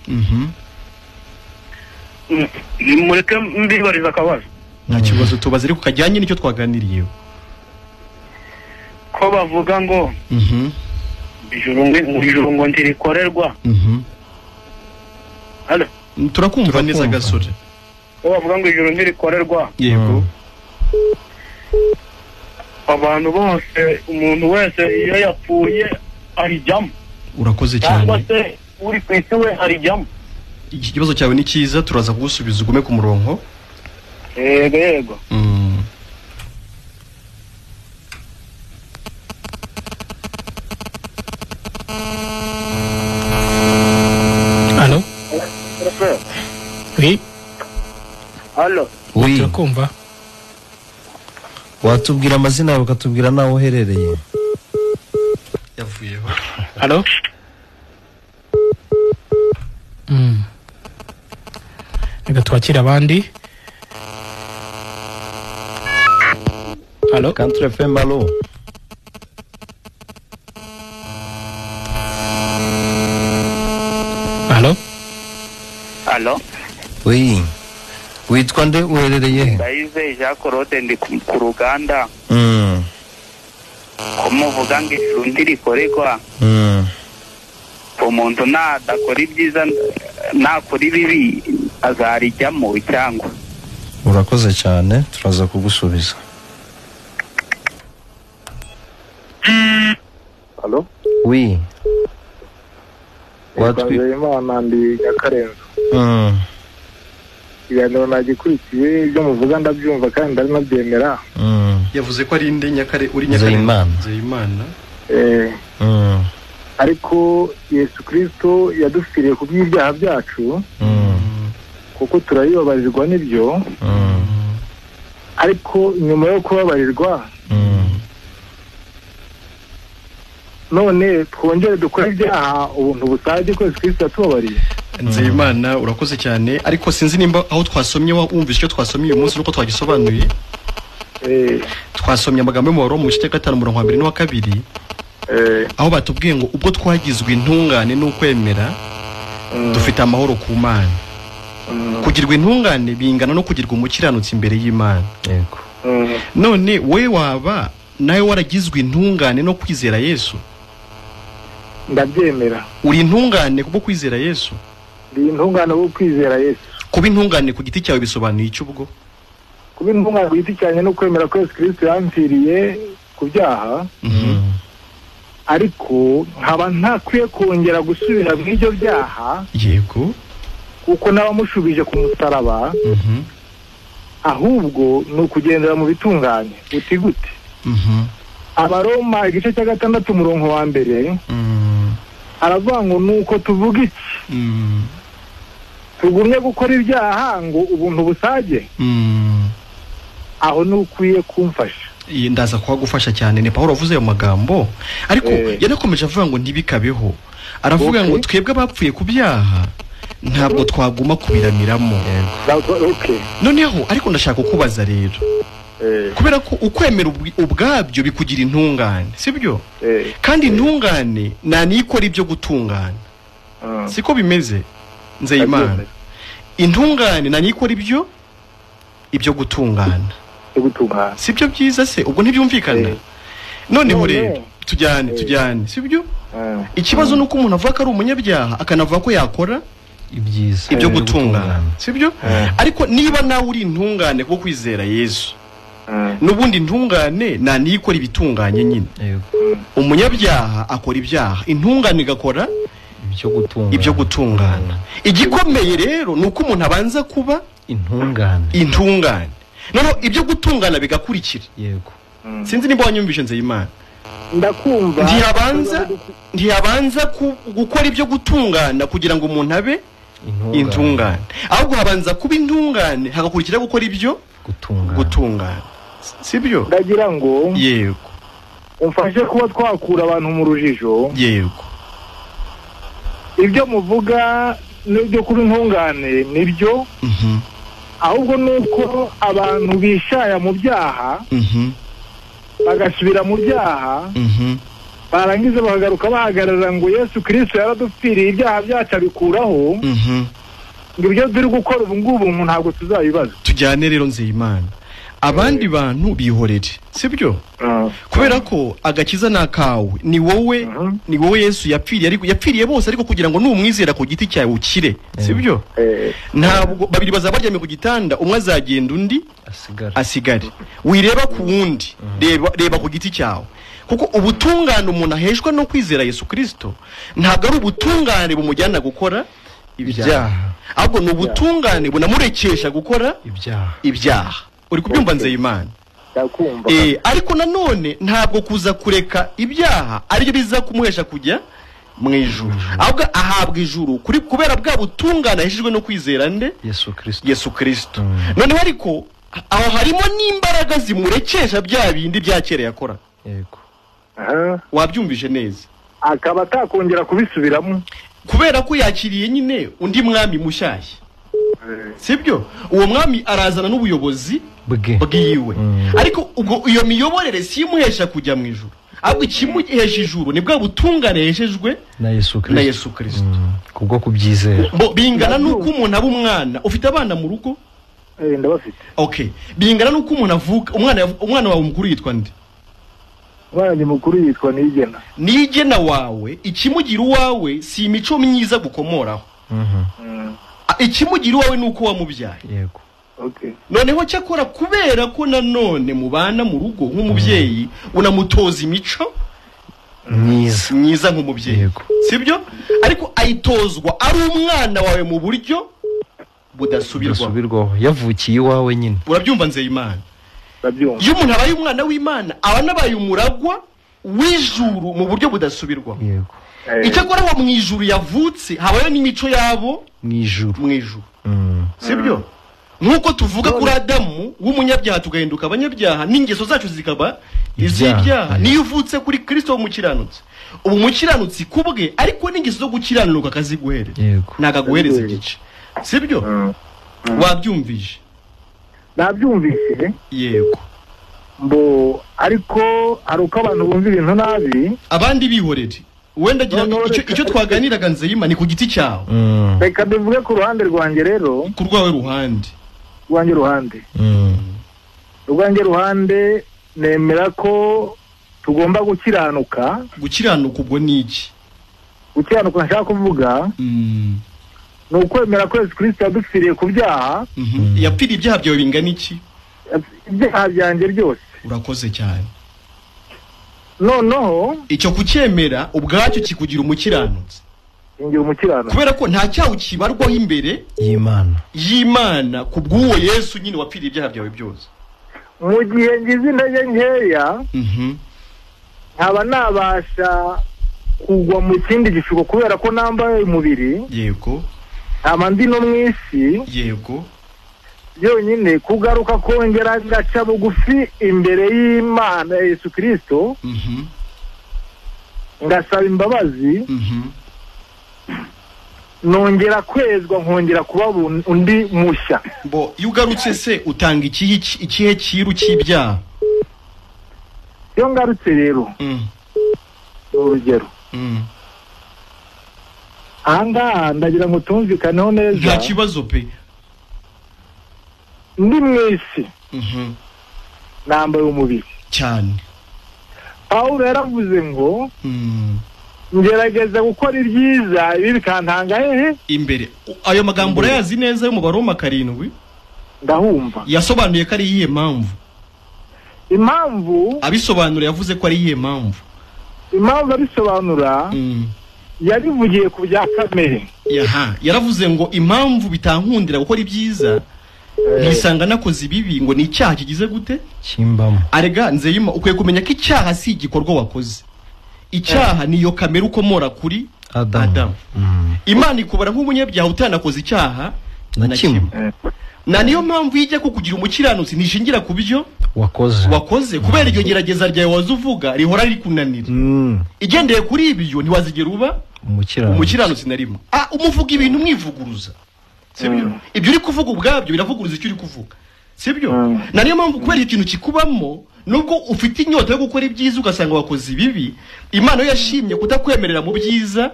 Mureke mbibariza akabazo. Nta kibazo, tubaze ariko kajyanye n'icyo twaganiriyeho. Ko bavuga ngo ijuru ngo ntirikorerwa. Allo? Turakumva neza Gasore. Ko bavuga ngo ijuru ntirikorerwa. Yego. Abantu bose, umuntu wese iyo yapfuye arijyamo. Urakoze cyane. Cyangwa se uri ku isi we arijyamo. Iki kibazo cyawe ni cyiza, turaza kugusubiza, ugume ku murongo. Yego yego. Allo? Oui. Allo? Oui. Turakumva. Watubwira amazina yawe ukatubwira naho uherereye. Yavuyeho. Allo? Reka twakire abandi. Allo? Country FM, allo? Allo? Allo? Oui. Witwa nde, uherereye he? Ndayize Jean Claude, ndi ku ruganda. Ko muvuga ngo ijuru ntirikorerwa. Umuntu nadakora ibyiza nakora ibibi azarijyamo cyangwa? Urakoze cyane, turaza kugusubiza. Allo? Oui. Watwi Imana, ndi Nyakarenzo. Ikiganiro nagikurikiye, ibyo muvuga ndabyumva kandi ndari nabyemera. Yavuze ko ari inde Nyakare, uri Nyakare? Nzeyimana. Ariko Yesu Kristo yadupfiriye ku bw'ibyaha byacu, kuko turabibabarirwa n'ibyo. Ariko nyuma yo kubabarirwa, none twongere dukore ibyaha ubuntu busage ko Yesu Kristo yatubabariye. Nzeyimana, urakoze cyane, ariko sinzi nimba aho twasomye wumvise icyo twasomye uyu munsi nuko twagisobanuye. Twasomye amagambo yo mu Baroma mu gice cya 5 umurongo wa 1 n'uwa 2, aho batubwiye ngo ubwo twagizwe intungane n'ukwemera dufite amahoro ku Mana. Kugirwa intungane bingana no kugirwa umukiranutsi imbere y'Imana. Yego. None we waba nawe waragizwe intungane no kwizera Yesu? Ndabyemera. Uri intungane kubwo kwizera Yesu? Ndi intungane kubwo kwizera Yesu. Kuba intungane ku giti cyawe bisobanuye iki ubwo? Kuba intungane ku giti cyanjye no kwemera ko Yesu Kristo yampfiriye ku byaha, ariko nkaba ntakwiye kongera gusubira mu ibyo byaha. Yego. Kuko n'abamushubije ku musaraba, ahubwo ni ukugendera mu bitunganye. Uti gute? Abaroma igice cya 6 umurongo wa 1 aravuga ngo nuko tuvuga iki? Tugumye gukora ibyaha ngo ubuntu busage? Aho nukwiye kumfasha. Ndaza kuhagufasha cyane. Ni Pawulo avuze ayo magambo, ariko yanakomeje avuga ngo ntibikabeho. Aravuga ngo twebwe abapfuye ku byaha ntabwo twaguma kubiramiramo. Noneho ariko ndashaka kukubaza rero, kubera ko ukwemera ubwabyo bikugira intungane, sibyo? Kandi intungane nta nikora ibyo gutungana, siko bimeze Nzeyimana? Intungane nta nikora ibyo gutungana, sibyo byiza se? Ubwo ntibyumvikana? Noneho rero tujyane, sibyo? Ikibazo nuko umuntu avuga ko ari umunyabyaha akanavuga ko yakora ibyiza, ibyo gutungana, sibyo? Ariko niba nawe uri intungane kuko kwizera Yesu, n'ubundi intungane nta nikora ibitunganye nyine. Umunyabyaha akora ibyaha, intungane igakora ibyo gutungana. Igikomeye rero ni uko umuntu abanza kuba intungane, noneho ibyo gutungana bigakurikira. Yego. Sinzi niba wanyumvishe Nzeyimana. Ndakumva. Ntiyabanza gukora ibyo gutungana kugira ngo umuntu abe intungane, ahubwo habanza kuba intungane hagakurikira gukora ibyo gutungana, sibyo? Ndagira ngo yego umfashe kuba twakura abantu mu rujijo. Yego. Ibyo muvuga n'ibyo kuba intungane nibyo, ahubwo nuko abantu bishaya mu byaha bagasubira mu byaha, barangiza bakagaruka bahagarara ngo Yesu Kristo yaradupfiriye ibyaha byacu abikuraho, ngo ibyo turi gukora ubu ngubu ntabwo tuzabibaza. Tujyane rero Nzeyimana, abandi bantu bihorere, sibyo? Kubera ko agakiza nakawe, ni wowe, ni wowe Yesu yapfiriye, ariko yapfiriye bose, ariko kugira ngo numwizera ku giti cyawe ukire, sibyo? Ntabwo babiri bazaba baryamye ku gitanda, umwe azagenda undi asigare. Wireba ku wundi, reba ku giti cyawe. Kuko ubutungane umuntu aheshwa no kwizera Yesu Kristo ntabwo ari ubutungane bumujyana gukora ibyaha, ahubwo ni ubutungane bunamurekesha gukora ibyaha. Uri kubyumva Nzeyimana? Ndakumva. Ariko nanone ntabwo kuza kureka ibyaha aribyo biza kumuhesha kujya mu ijuru, ahubwo ahabwa ijuru kuri kubera bwa butungane aheshejwe no kwizera nde? Yesu Kristo. Noneho ariko aho harimo n'imbaraga zimurekesha bya bindi bya kera yakora. Yego. Wabyumvise neza? Akaba atakongera kubisubiramo kubera ko yakiriye nyine undi mwami mushyashya, sibyo? Uwo mwami arazana n'ubuyobozi bwiwe, ariko ubwo iyo miyoborere si imuhesha kujya mu ijuru, ahubwo ikimuhesha ijuru ni bwa butungane yaheshejwe na Yesu Kristo kubwo kubyizera. Bingana nuko umuntu aba umwana, ufite abana mu rugo? Ndabafite. Okay. Bingana nuko umuntu avuka, umwana wawe mukuru yitwa nde? Umwana mukuru yitwa Niyigena. Niyigena wawe, ikimugira uwawe si imico myiza gukomoraho. Ikimugira uwawe nuko wamubyaye. Yego. Okay. Noneho cyakora kubera ko nanone mubana mu rugo nk'umubyeyi, unamutoza imico myiza nk'umubyeyi, sibyo? Ariko ayitozwa ari umwana wawe mu buryo budasubirwaho, yavukiye iwawe nyine. Urabyumva Nzeyimana? Iyo umuntu abaye umwana w'Imana aba anabaye umuragwa w'ijuru mu buryo budasubirwaho. Yego. Icyakora aho mu ijuru yavutse habayo n'imico yabo mu ijuru, sibyo? Nkuko tuvuga kuri Adamu w'umunyabyaha tugahinduka abanyabyaha, n'ingeso zacu zikaba iz'ibyaha. Niyo uvutse kuri Kristo w'umukiranutsi, ubu umukiranutsi kubwe, ariko n'ingeso zo gukiranuka akaziguhereza, nagaguhereza igice, sibyo? Wabyumvise? Nabyumvise. Yego. Mbo ariko hari uko abantu bumva ibintu nabi, abandi bihorere. Wenda gira icyo twaganiraga Nzeyima ni ku giti cyawe. Reka bivuge ku ruhande rwanjye rero. Ku rwawe ruhande. Rwanjye ruhande. Rwanjye ruhande nemera ko tugomba gukiranuka. Gukiranuka ubwo ni iki? Gukiranuka nshaka kuvuga ni ukwemera ko Yesu Kristo yadupfiriye ku byaha. Yapfiriye ibyaha byawe bingana iki? Ibyaha byanjye byose. Urakoze cyane. Noneho icyo kucyemera ubwacyo kikugira umukiranutsi. Ngira umukiranutsi kubera ko nta cyaha kibarwaho imbere y'Imana kubw'uwo Yesu nyine wapfiriye ibyaha byawe byose. Mu gihe ngize intege nkeya Nkaba nabasha kugwa mu kindi gishuko kubera ko nambaye umubiri. Yego. Nkaba ndi no mu isi. Yego. Yonyine kugaruka kongera ngaca bugufi imbere y'Imana Yesu Kristo. Ngasaba imbabazi. Nongera kwezwa nkongera kuba undi mushya. Bo iyo ugarutse se utanga ikihe kiru cy'ibyaha? Iyo ngarutse rero urugero ahangaha ndagira ngo tumvikaneho neza. Nta kibazo pe. Ndi mu isi nambaye umubiri cyane. Pawulo yaravuze ngo ngerageza gukora ibyiza ibi bikantanga hehe imbere. Ayo magambo urayazi neza yo mu Baroma 7? Ndahumva. Yasobanuye ko ari iyihe mpamvu? Impamvu abisobanura yavuze ko ari iyihe mpamvu? Impamvu abisobanura yabivugiye ku bya kamere. Yaravuze ngo impamvu bitankundira gukora ibyiza nisanga nakoze ibibi ngo ni icyaha kigize gute? Kimbamo. Arega Nzeyima, ukwiye kumenya ko icyaha si igikorwa wakoze. Icyaha niyo kamere ukomora kuri Adamu. Imana ikubara nk'umunyabyaha utanakoze icyaha na kimwe. Na niyo mpamvu ijya kukugira umukiranutsi nishingira ku byo wakoze kubera iryo gerageza ryawe wazuvuga rihora rikunanira. Igendeye kuri ibyo ntiwazigera uba umukiranutsi na rimwe. Umuvuga ibintu mwivuguruza. Sibyo? Ibyo uri kuvuga ubwabyo biravuguruza icyo uri kuvuga. Sibyo? Na niyo mpamvu kubera ikintu kikubamo nubwo ufite inyota yo gukora ibyiza ugasanga wakoze ibibi, Imana yashimye kutakwemerera mu byiza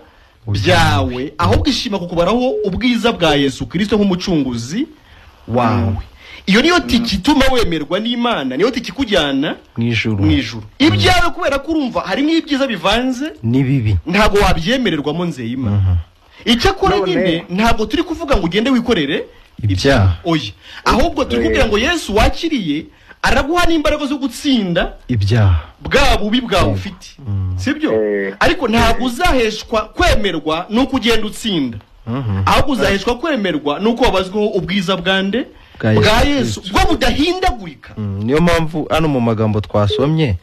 byawe, ahubwo ishima kukubaraho ubwiza bwa Yesu Kristo nk'umucunguzi wawe. Iyo niyo tiki ituma wemerwa n'Imana, niyo tiki kujyana mu ijuru. Ibyawe kubera ko urumva harimo ibyiza bivanze n'ibibi, ntabwo wabyemererwamo Nzeyima. Icyakora nyine ntabwo turi kuvuga ngo ugende wikorere ibyaha. Oya, ahubwo turi kugira ngo Yesu wakiriye araguha n'imbaraga zo gutsinda ibyaha bwa bubi bwawe ufite. Sibyo? Ariko ntabwo uzaheshwa kwemerwa nuko ugenda utsinda. Ahubwo uzaheshwa kwemerwa nuko wabazweho ubwiza bwande bwa Yesu bwo budahindagurika. Niyo mpamvu hano mu magambo twasomye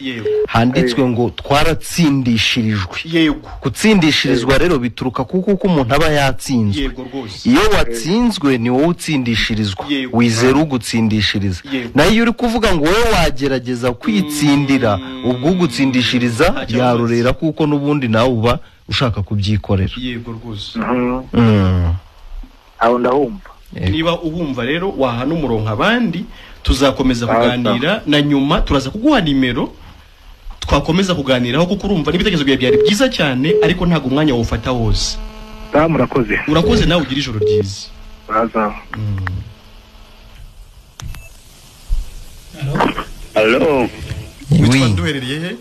handitswe ngo twaratsindishirijwe. Yego. Gutsindishirizwa rero bituruka kuko umuntu aba yatsinzwe. Yego rwose. Iyo watsinzwe ni wowe utsindishirizwa, wizera ugutsindishiriza. Nayo iyo uri kuvuga ngo wowe wagerageza kwitsindira, ubwo ugutsindishiriza yarorera kuko n'ubundi nawe uba ushaka kubyikorera. Yego rwose. Aho ndahumva. Niba uhumva rero wahana umurongo abandi tuzakomeza kuganira na nyuma turaza kuguha nimero twakomeza kuganiraho kuko urumva n'ibitekerezo byawe byari byiza cyane ariko ntabwo umwanya wufata wose. Murakoze. Urakoze nawe ugira ijoro ryiza. Baza. Allo. Witwa nduherereye he?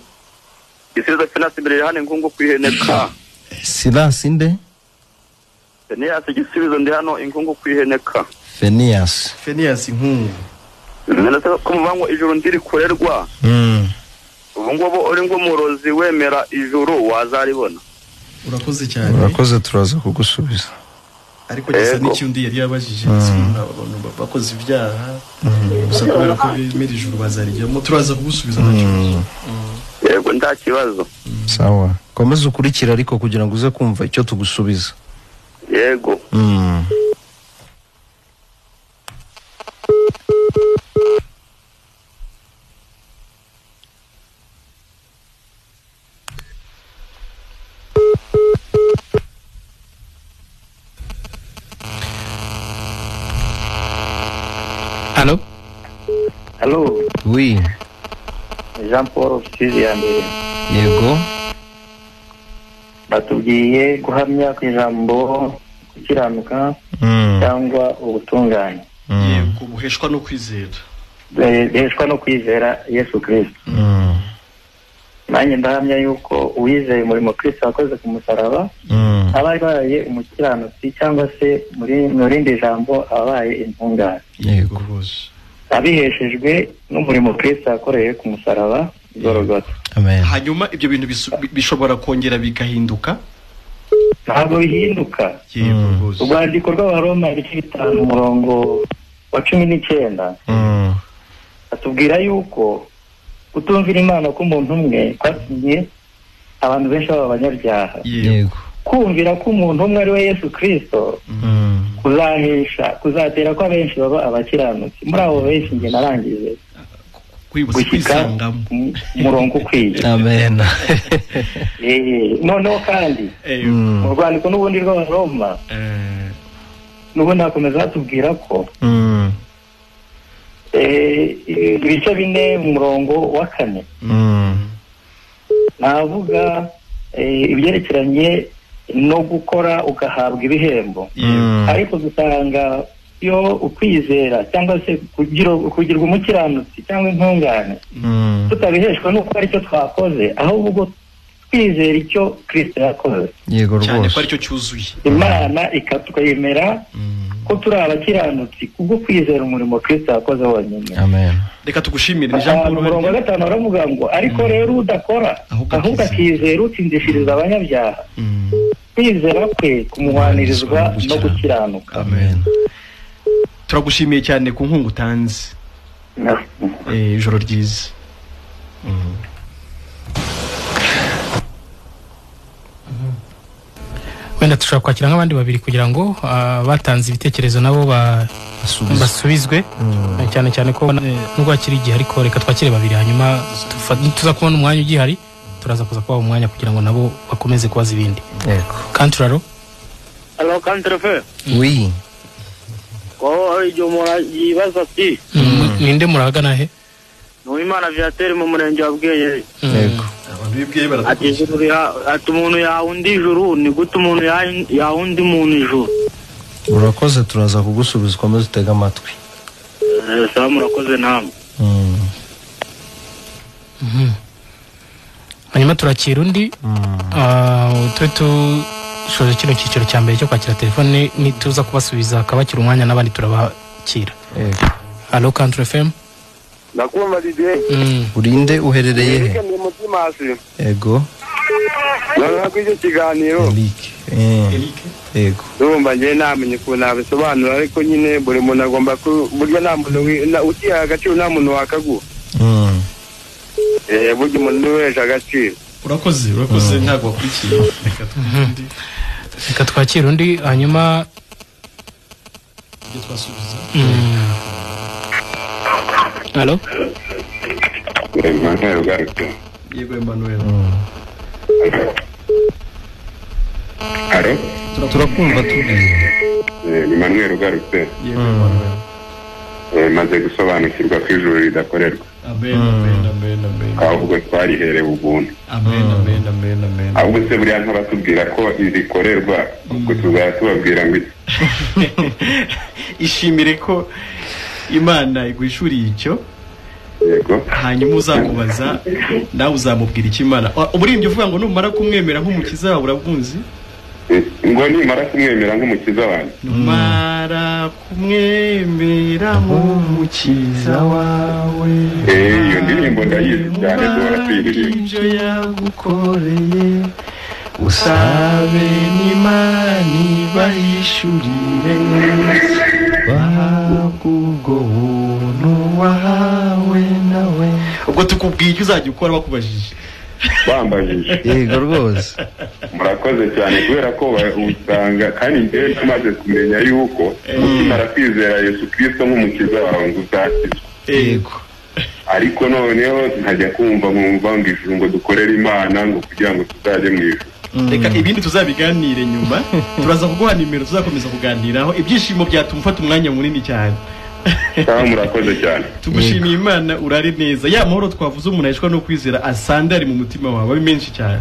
Gisubizo Finance imbere hano Inkungu kwiheneka. Silence inde? Fenias Gisubizo ndi hano Inkungu kwiheneka. Fenias Inkungu. Nandase ko muvango ijuru ndiri kurerwa. Ubu ngubu uri ngo murozi wemera ijuru wazaribona. Urakoze cyane. Urakoze turaza kugusubiza. Ariko gisa n'icyundi yari yabajije abantu bakoze ibyaha gusa kubera ko bemera ijuru bazarijyamo turaza kugusubiza nacyo. Yego nta kibazo. Sawa. Komeza ukurikira ariko kugira ngo uze kumva icyo tugusubiza. Yego. Allo? Allo? Oui. Jean Paul Rusizi ya mbere. Yego. Batubwiye guhamya ku ijambo gukiranuka cyangwa ubutungane. Yego, buheshwa no kwizera. Buheshwa no kwizera Yesu Kristo. Nanjye ndahamya yuko uwizeye umurimo Kristo wakoze ku musaraba aba abaye umukiranutsi cyangwa se mu rindi jambo abaye intungane. Yego rwose. Abiheshejwe n'umurimo Kristo yakoreye ku musaraba Golgotha. Amen. Hanyuma ibyo bintu bishobora kongera bigahinduka? Ntabwo bihinduka. Yego rwose. Urwandiko rw'Abaroma ibice 5 umurongo wa 19 atubwira yuko Kutumvira Imana k'umuntu umwe kwatumye abantu benshi baba abanyabyaha. Yego. Kumvira k'umuntu umwe ari we Yesu Kristo kuzahesha, kuzatera ko abenshi baba abakiranutsi. Muri abo benshi njye narangije kwibutsa umurongo ukwiye. Amen. Noneho kandi mu rwandiko n'ubundi rw'Abaroma n'ubundi hakomeza hatubwira ko ibice 4 umurongo wa 4 navuga ibyerekeranye no gukora ugahabwa ibihembo. Ariko dusanga iyo ukwizera cyangwa se kugirwa umukiranutsi cyangwa intungane tutabiheshwa nuko aricyo twakoze, ahubwo twizera icyo Kristo yakoze. Yego rwose, cyane ko aricyo cyuzuye. Imana ikatwemera ko turi abakiranutsi kubwo kwizera umurimo Kristo yakoze wonyine. Amen. Reka tugushimire. Ni Jean Paul. Umurongo wa 5 aravuga ngo ariko rero udakora ahubwo akizera utsindishiriza abanyabyaha, kwizera kwe kumuhwanirizwa no gukiranuka. Amen. Turagushimiye cyane ku nkunga utanze. Ijoro ryiza. Wenda tushobora kwakira nk'abandi babiri kugira ngo batanze ibitekerezo nabo basubizwe, cyane cyane ko nubwo hakiri igihe, ariko reka twakire babiri, hanyuma tuza kubona umwanya ugihari turaza kuza kubaha umwanya kugira ngo nabo bakomeze kubaza ibindi. Yego. Kantraro. Allo Kantrefe. Oui. Ko igihe umuntu yibaza ati ninde murahagana he? Nuwimana Viateur mu murenge wa Bweyeye. Yego. Abantu bibwiye baratukurikiye. Ati umuntu yawundi ijuru, ni gute umuntu yawundi muntu ijuru? Urakoze, turaza kugusubiza, ukomeze utega amatwi. Sawa, murakoze namwe. Hanyuma turakira undi. Tube tushoje kino cyiciro cya mbere cyo kwakira telefone, nituza kubasubiza akabakira umwanya n'abandi turabakira. Yego. Allo Country FM. Ndakumva Didier. Urinde uherereye he? Ndi Mutimasi. Yego. Noneho icyo kiganiro Eric. Yego. Ndumva njye namenye ukuntu nabisobanura, ariko nyine buri muntu agomba burya nta muntu utiha agaciro, nta muntu wakaguha. Burya umuntu niwe uhesha agaciro. Urakoze, urakoze, ntabwo wakurikiye. Reka twakire undi hanyuma ibyo twasubiza. Allo? Emmanuel ugarutse. Yego Emmanuel. Allo? Turakumva tubwire. Emmanuel ugarutse. Yego Emmanuel. Maze gusobanukirwa ko ijuru ridakorerwa. Amen, amen, amen, amen. Ahubwo twariherewe ubuntu. Amen, amen, amen, amen. Ahubwo se buriya ntabatubwira ko irikorerwa, ubwo tuzaba tubabwira ngo ishimire ko Imana igwishuriye icyo. Yego. Hanyuma uzakubaza nawe uzamubwira icyo Imana. Umuririmbyi uvuga ngo numara kumwemera nk'umukiza wawe urabwunzi? Ngo nimara kumwemera nk'umukiza wanjye. Numara kumwemera nk'umukiza wawe. Iyo ndirimbo ndayizi cyane, duhora tuyiririmba. Ibyo yagukoreye usabe n'Imana ibahishurire, bahabwe ubwo buntu wahawe nawe. Ubwo tukubwiye icyo uzajya ukora bakubajije. Bambajije. Yego rwose. Murakoze cyane, kubera ko usanga kandi njyewe namaze kumenya yuko ukimara kwizera Yesu Kristo nk'umukiza wawe ngo uzakizwa. Yego. Ariko noneho nkajya kumva nkumva ngo ijuru ngo dukorere Imana ngo kugira ngo tuzajye mu ijuru. Reka ibindi tuzabiganire nyuma, turaza kuguha nimero tuzakomeza kuganiraho. Ibyishimo byatuma ufata umwanya munini cyane. Sawa, murakoze cyane. Tugushimiye Imana, urare neza. Ya mahoro twavuze umuntu ahishwa no kwizera asandari mu mutima wawe ari menshi cyane.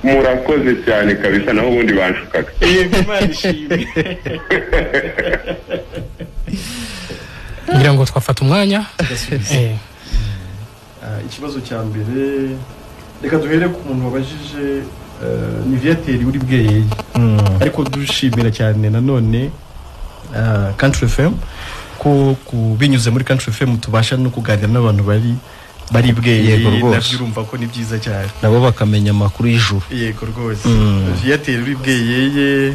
Murakoze cyane kabisa, naho ubundi banshukaga. Yego, Imana ishimwe. Ngira ngo twafata umwanya. Ikibazo cya mbere reka duhere ku muntu wabajije, ni Viateur uri Bweyeye. Ariko dushimira cyane nanone Country FM ko binyuze muri Country FM tubasha no kuganira n'abantu bari Bweyeye, nabyo urumva ko ni byiza cyane, nabo bakamenya amakuru y'ijuru. Yego rwose. Viateur uri Bweyeye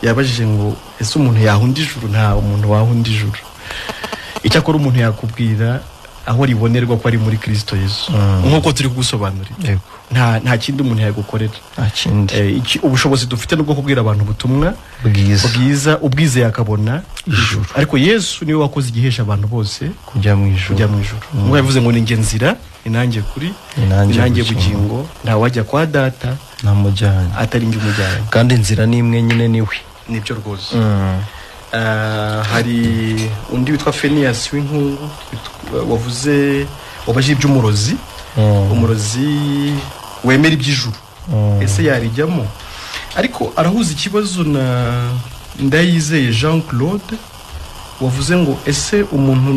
yabajije ngo ese umuntu yahunda ijuru? Nta umuntu wahunda ijuru. Icyakora umuntu yakubwira Aho ribonerwa ko ari muri Kristo Yesu, nk'uko turi kugusobanurira. Nta kindi umuntu yagukorera, nta kindi. Ubushobozi dufite nubwo kubwira abantu ubutumwa bwiza, ubwizeye akabona ijuru. Ariko Yesu niwe wakoze igihesha abantu bose kujya mu ijuru. Nk'uko yavuze ngo ni njye nzira, ni nanjye kuri, ni nanjye bugingo, ntawajya kwa data ntamujyanye atari njye umujyanye. Kandi inzira ni imwe nyine niwe. Nibyo rwose. Hari undi witwa Phineas w'Inkungu wavuze wabaje iby'umurozi, umurozi wemera iby'ijuru, ese yarijyamo? Ariko arahuza ikibazo na Ndayizeye Jean Claude wavuze ngo ese umuntu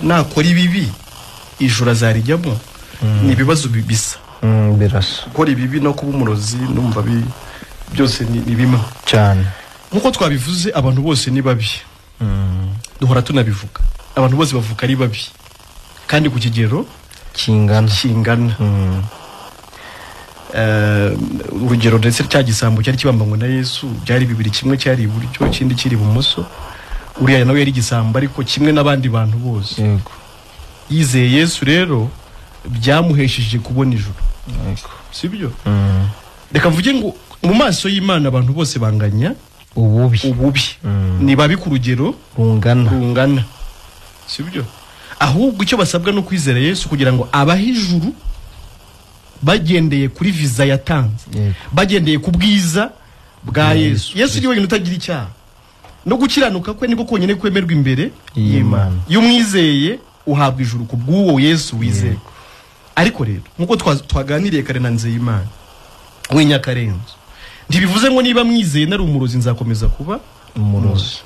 nakora ibibi ijuru azarijyamo? Ni ibibazo bibisa, birasa. Gukora ibibi no kuba umurozi numva byose ni bimwe cyane. Nkuko twabivuze, abantu bose ni babi, duhora tunabivuga, abantu bose bavuka ari babi kandi ku kigero kingana. Urugero ndetse cya gisambo cyari kibambanywe na Yesu byari bibiri, kimwe cyari iburyo ikindi kiri ibumoso. Uriya nawe yari igisambo ariko kimwe n'abandi bantu bose. Yego. Yizeye Yesu rero byamuhesheje kubona ijuru. Yego. Sibyo? Reka mvuge ngo mu maso y'Imana abantu bose banganya ububi. Ni babi ku rugero rungana. Sibyo? Ahubwo icyo basabwa no kwizera Yesu kugira ngo abahe ijuru bagendeye kuri visa yatanze, bagendeye ku bwiza bwa Yesu. Yesu ni wenyine utagira icyaha, no gukiranuka kwe niko konyine kwemerwa imbere y'Imana. Iyo umwizeye uhabwa ijuru ku bw'uwo Yesu wizeye. Ariko rero nkuko twaganiriye kare na Nzeyimana w'inyakarenzo, ntibivuze ngo niba mwizeye nari umurozi nzakomeza kuba umurozi,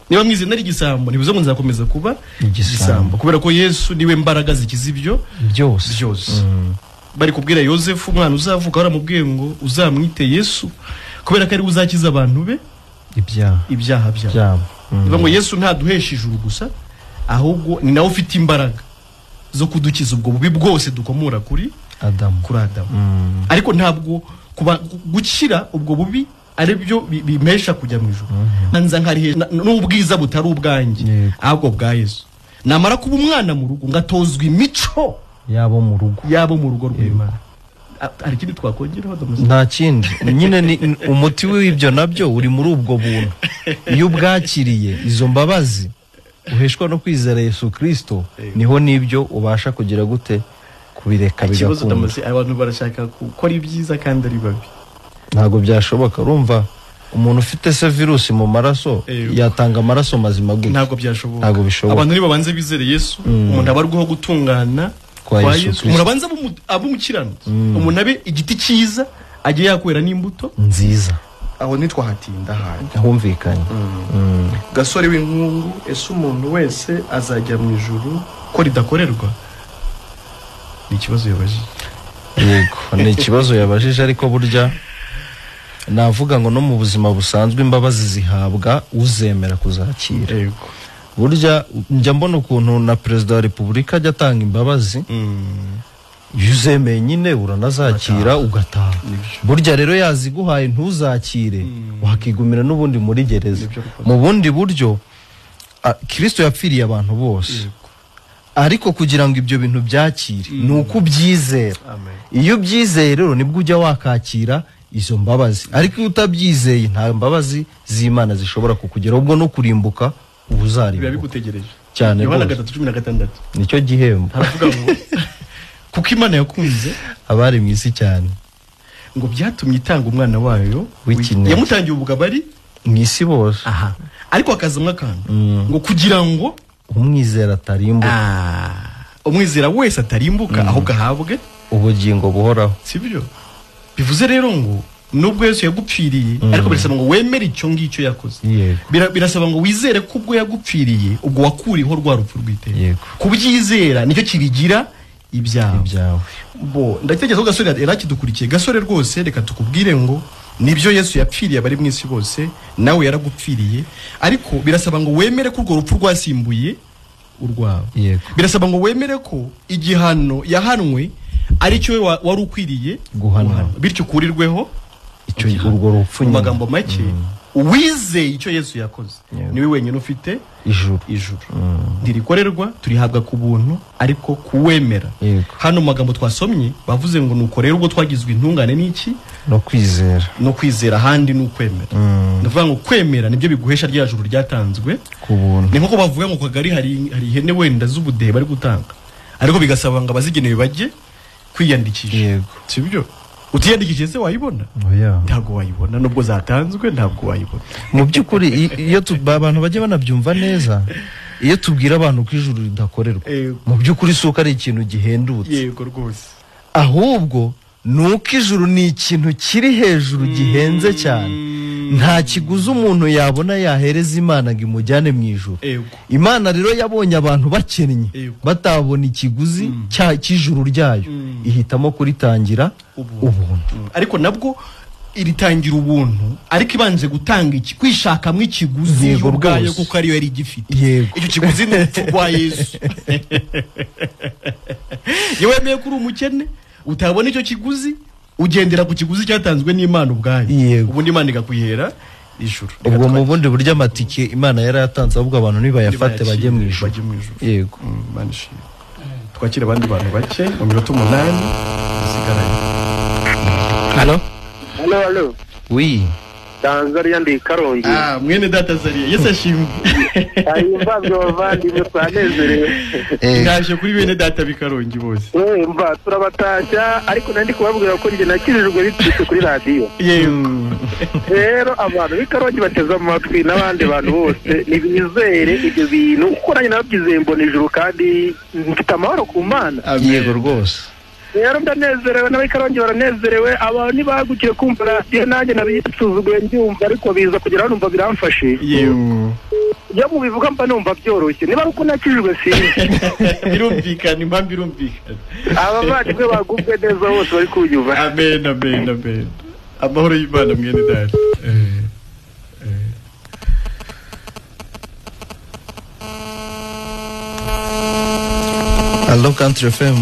niba mwizeye nari igisambo ntibivuze ngo nzakomeza kuba igisambo, kubera ko Yesu niwe mbaraga zikiza ibyo byose. Bari kubwira Yosefu umwana uzavuka, baramubwiye ngo uzamwite Yesu kubera ko ari uzakiza abantu be ibyaha byabo. Bivuga ngo Yesu ntaduhesha ijuru gusa, ahubwo ni nawe ufite imbaraga zo kudukiza ubwo bubi bwose dukomora kuri Adamu. Ariko ntabwo gukira ubwo bubi ari byo bimesha kujya mu ijuru. Nza nkarihe n'ubwiza butari ubwanjye ahubwo bwa Yesu. Namara kuba umwana mu rugo ngatozwa imico yabo mu rugo, yabo mu rugo rw'Imana. Hari ikindi twakongeraho? Nta kindi nyine, ni umuti w'ibyo nabyo uri muri ubwo buntu. Iyo ubwakiriye izo mbabazi uheshwa no kwizera Yesu Kristo, niho nibyo ubasha kugira gute kubireka bigakunda. Abantu barashaka gukora ibyiza kandi ari babi, ntabwo byashoboka. Urumva umuntu ufite se virusi mu maraso yatanga amaraso mazima gute? Ntabwo byashoboka. Ntabwo bishoboka. Abantu nibabanze bizere Yesu, umuntu abarwaho gutungana kwa Yesu, umuntu abanza abe umukiranutsi, umuntu abe igiti cyiza ajye yakwera n'imbuto nziza. Aho ntitwahatinda hantu humvikanye. Gasore w'Inkungu, ese umuntu wese azajya mu ijuru ko ridakorerwa? Ni ikibazo yabajije. Yego, ni ikibazo yabajije, ariko burya navuga ngo no mu buzima busanzwe imbabazi zihabwa uzemera kuzakira. Yego. Burya njya mbona ukuntu na perezida wa repubulika ajya atanga imbabazi, iyo uzemeye nyine uranazakira ugataha. Burya rero yaziguhaye ntuzakire, wakigumira n'ubundi muri gereza. Mu bundi buryo Kristo yapfiriye abantu bose, ariko kugira ngo ibyo bintu byakire ni uko ubyizera. Iyo ubyizeye rero nibwo ujya wakakira izo mbabazi, ariko iyo utabyizeye nta mbabazi z'Imana zishobora kukugeraho, ubwo no kurimbuka ubuzarimbuka bigutegereje cyane. Yohana 3:16 nicyo gihembo. Haravuga ngo kuko Imana yakunze abari mu isi cyane ngo byatumye itanga umwana wayo w'ikinege, yamutangiye ubugabo ari mu isi bose. Aha, ariko akazamwa akantu ngo kugira ngo umwizera atarimbuka, umwizera wese atarimbuka ahubwo ahabwe ubugingo buhoraho. Sibyo? Bivuze rero ngo nubwo Yesu yagupfiriye, ariko birasaba ngo wemere icyo ngicyo yakoze. Birasaba ngo wizere ko ubwo yagupfiriye ubwo wakuriho rwa rupfu rw'iteka. Kubyizera nicyo kibigira ibyawe. Bo ndatekereza ko Gasore yarakidukurikiye. Gasore rwose reka tukubwire ngo nibyo Yesu yapfiriye abari mu isi bose, nawe yaragupfiriye, ariko birasaba ngo wemere ko urwo rupfu rwasimbuye urwawe. Birasaba ngo wemere ko igihano yahanwe ari cyo wari ukwiriye guhanwa, bityo ukurirweho icyo urwo rupfu. Mu magambo make, Uwizeye icyo Yesu yakoze niwe wenyine ufite ijuru. Ijuru ntirikorerwa, turihabwa ku buntu, ariko kuwemera. Hano mu magambo twasomye bavuze ngo nuko rero ubwo twagizwe intungane n'iki? No kwizera. No kwizera ahandi ni ukwemera. Ndavuga ngo kwemera nibyo biguhesha rya juru ryatanzwe ku buntu. Ni nko bavuga ngo kagari hari ihene wenda z'ubudehe bari gutanga, ariko bigasaba ngo abazigenewe bajye kwiyandikisha. Yego. Sibyo? Utiyandikishije se wayibona? Oya. Ntabwo wayibona, nubwo zatanzwe ntabwo wayibona. Mu by'ukuri iyo abantu bajye banabyumva neza, iyo tubwira abantu ko ijuru ridakorerwa, mu by'ukuri si uko ari ikintu gihendutse. Yego rwose. Ahubwo nuko ijuru ni ikintu kiri hejuru gihenze cyane, nta kiguzi umuntu yabona yahereza Imana ngo imujyane mu ijuru. Imana rero yabonye abantu bakennye batabona ikiguzi cy'ijuru ryayo, ihitamo kuritangira ubuntu. Ariko nabwo iritangira ubuntu, ariko ibanje gutanga iki kwishakamwe ikiguzi ubwayo, kuko ariyo yari igifite. Icyo kiguzi ni urupfu rwa Yesu. Yewe wemeye kuri umukene utabona icyo kiguzi, ugendera ku kiguzi cyatanzwe n'Imana ubwayo, ubundi Imana igakwihera ijuru. Ubwo mu bundi buryo amatike Imana yarayatanze, ahubwo abantu nibayafate bajye mu ijuru. Yego. Imana ishimwe. Twakira abandi bantu bake mu minota 8 dusigaranye. Allo? Allo, allo. Oui. Tanzania ndi Karongi. Ah, mwene data Zariya, Yesu ashimwe. Ayimbazwe bavandimwe, twanezerewe. Ndaje kuri bene data bikarongi bose. Mva turabatashya, ariko nandi kubabwira ko njye nakirijwe biturutse kuri radiyo. Yego. Rero abantu b'Ikarongi bateze amatwi n'abandi bantu bose nibizere ibyo bintu, kuko nanjye nabyizeye mbona ijuru kandi mfite amahoro ku Mana. Yego rwose. Rero ndanezerewe n'ab'Ikarongi baranezerewe, abantu ntibagukiye kumva radiyo, nanjye nabisuzuguye mbyumva, ariko biza kugera numva biramfashe. Yego. Iyo mubivuga mba numva byoroshye, niba ari uko nakijijwe sinzi. Birumvikana, impamvu irumvikana. Abavandimwe bagubwe neza bose bari kunyumva. Amen, amen, amen. Amahoro y'Imana mwene data. Allo Country FM.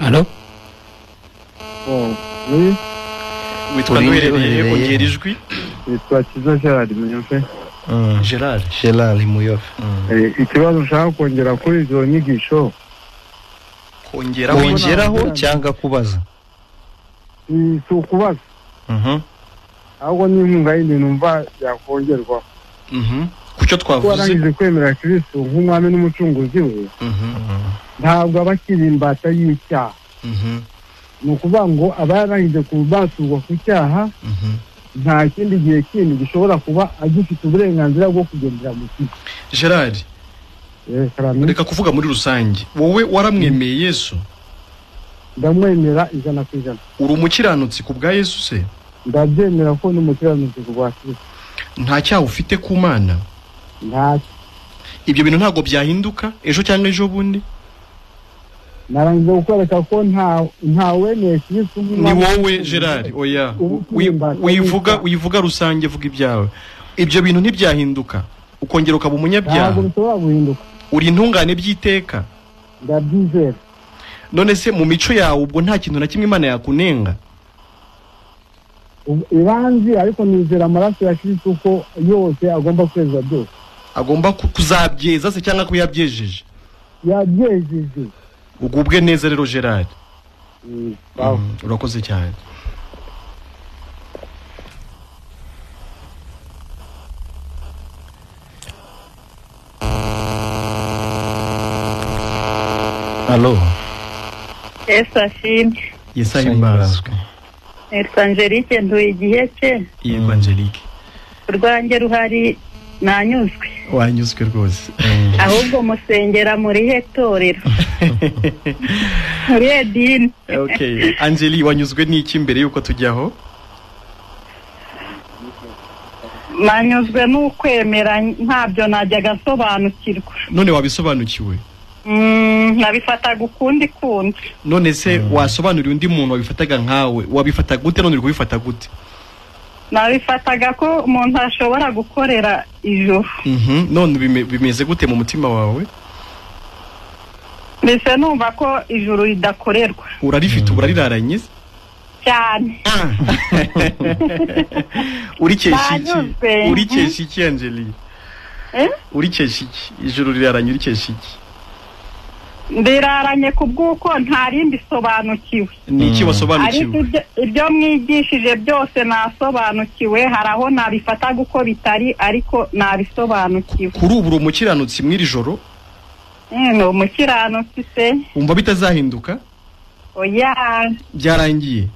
Allo? Oui. Witwa nduherereye, ongera ijwi. Witwa Kiza Gerard Muyofe. Gerard Muyofe. Ikibazo nshaka kongera kuri izo nyigisho, kongeraho cyangwa kubaza? Si ukubaza, ahubwo ni inkunga yindi numva yakongerwaho. Kucyo twavuze, warangije kwemera Kristo nk'umwami n'umucunguzi we, ntabwo aba akiri imbata y'icyaha. Ni ukuvuga ngo aba yarangije kubaturwa ku cyaha, nta kindi gihe kindi gishobora kuba agifite uburenganzira bwo kugendera mu kigo. Gerard, reka kuvuga muri rusange, wowe waramwemeye Yesu? Ndamwemera 100%. Uri umukiranutsi ku bwa Yesu se? Ndabyemera ko ni umukiranutsi ku bwa Kristo. Nta cyaha ufite ku Mana? Ntacyo. Ibyo bintu ntabwo byahinduka ejo cyangwa ejo bundi? Narangiza gukwereka ko nta wemeye Kristo. Ni wowe Gerard, oya wivuga rusange, vuga ibyawe. Ibyo bintu ntibyahinduka, ukongera ukaba umunyabyaha. Ntabwo bishobora guhinduka. Uri intungane by'iteka. Ndabyizera. None se mu mico yawe ubwo nta kintu na kimwe Imana yakunenga? Iranzi, ariko nizera amaraso ya Kristo ko yose agomba kweza byose. Agomba kuzabyeza se cyangwa kuyabyejeje? Yabyejeje. Ugubwe neza rero Gerard. Urakoze cyane. Allo. Yesu ashimwe. Yesu ahimbazwe. Nitwa Angelique, ntuye Igiheke. Yego Angelique. Urwanjye ruhari nanyuzwe. Wanyuzwe rwose. Ahubwo musengera muri he torero? Muri he dini? Okay, Angelique wanyuzwe n'iki mbere yuko tujyaho? Nanyuzwe n'ukwemera, ntabyo najyaga nsobanukirwa. None wabisobanukiwe? Nabifataga ukundi kundi. None se wasobanuriye undi muntu wabifataga nkawe, wabifata gute none uri kubifata gute? Nabifataga ko umuntu ashobora gukorera ijuru. None bimeze gute mu mutima wawe? Mbese numva ko ijuru ridakorerwa. Urarifite, urariraranye cyane. Urikesha iki? Urikesha iki, Angeli? Urikesha iki? Ijuru riraranye, urikesha iki? Ndiraranye ku bw'uko ntari mbisobanukiwe. Ni iki wasobanukiwe? Ibyo mwigishije byose nasobanukiwe, hari aho nabifataga uko bitari ariko nabisobanukiwe. Kuri ubu uri umukiranutsi mw'iri joro? Ni umukiranutsi se. Wumva bitazahinduka? Oya. Byarangiye.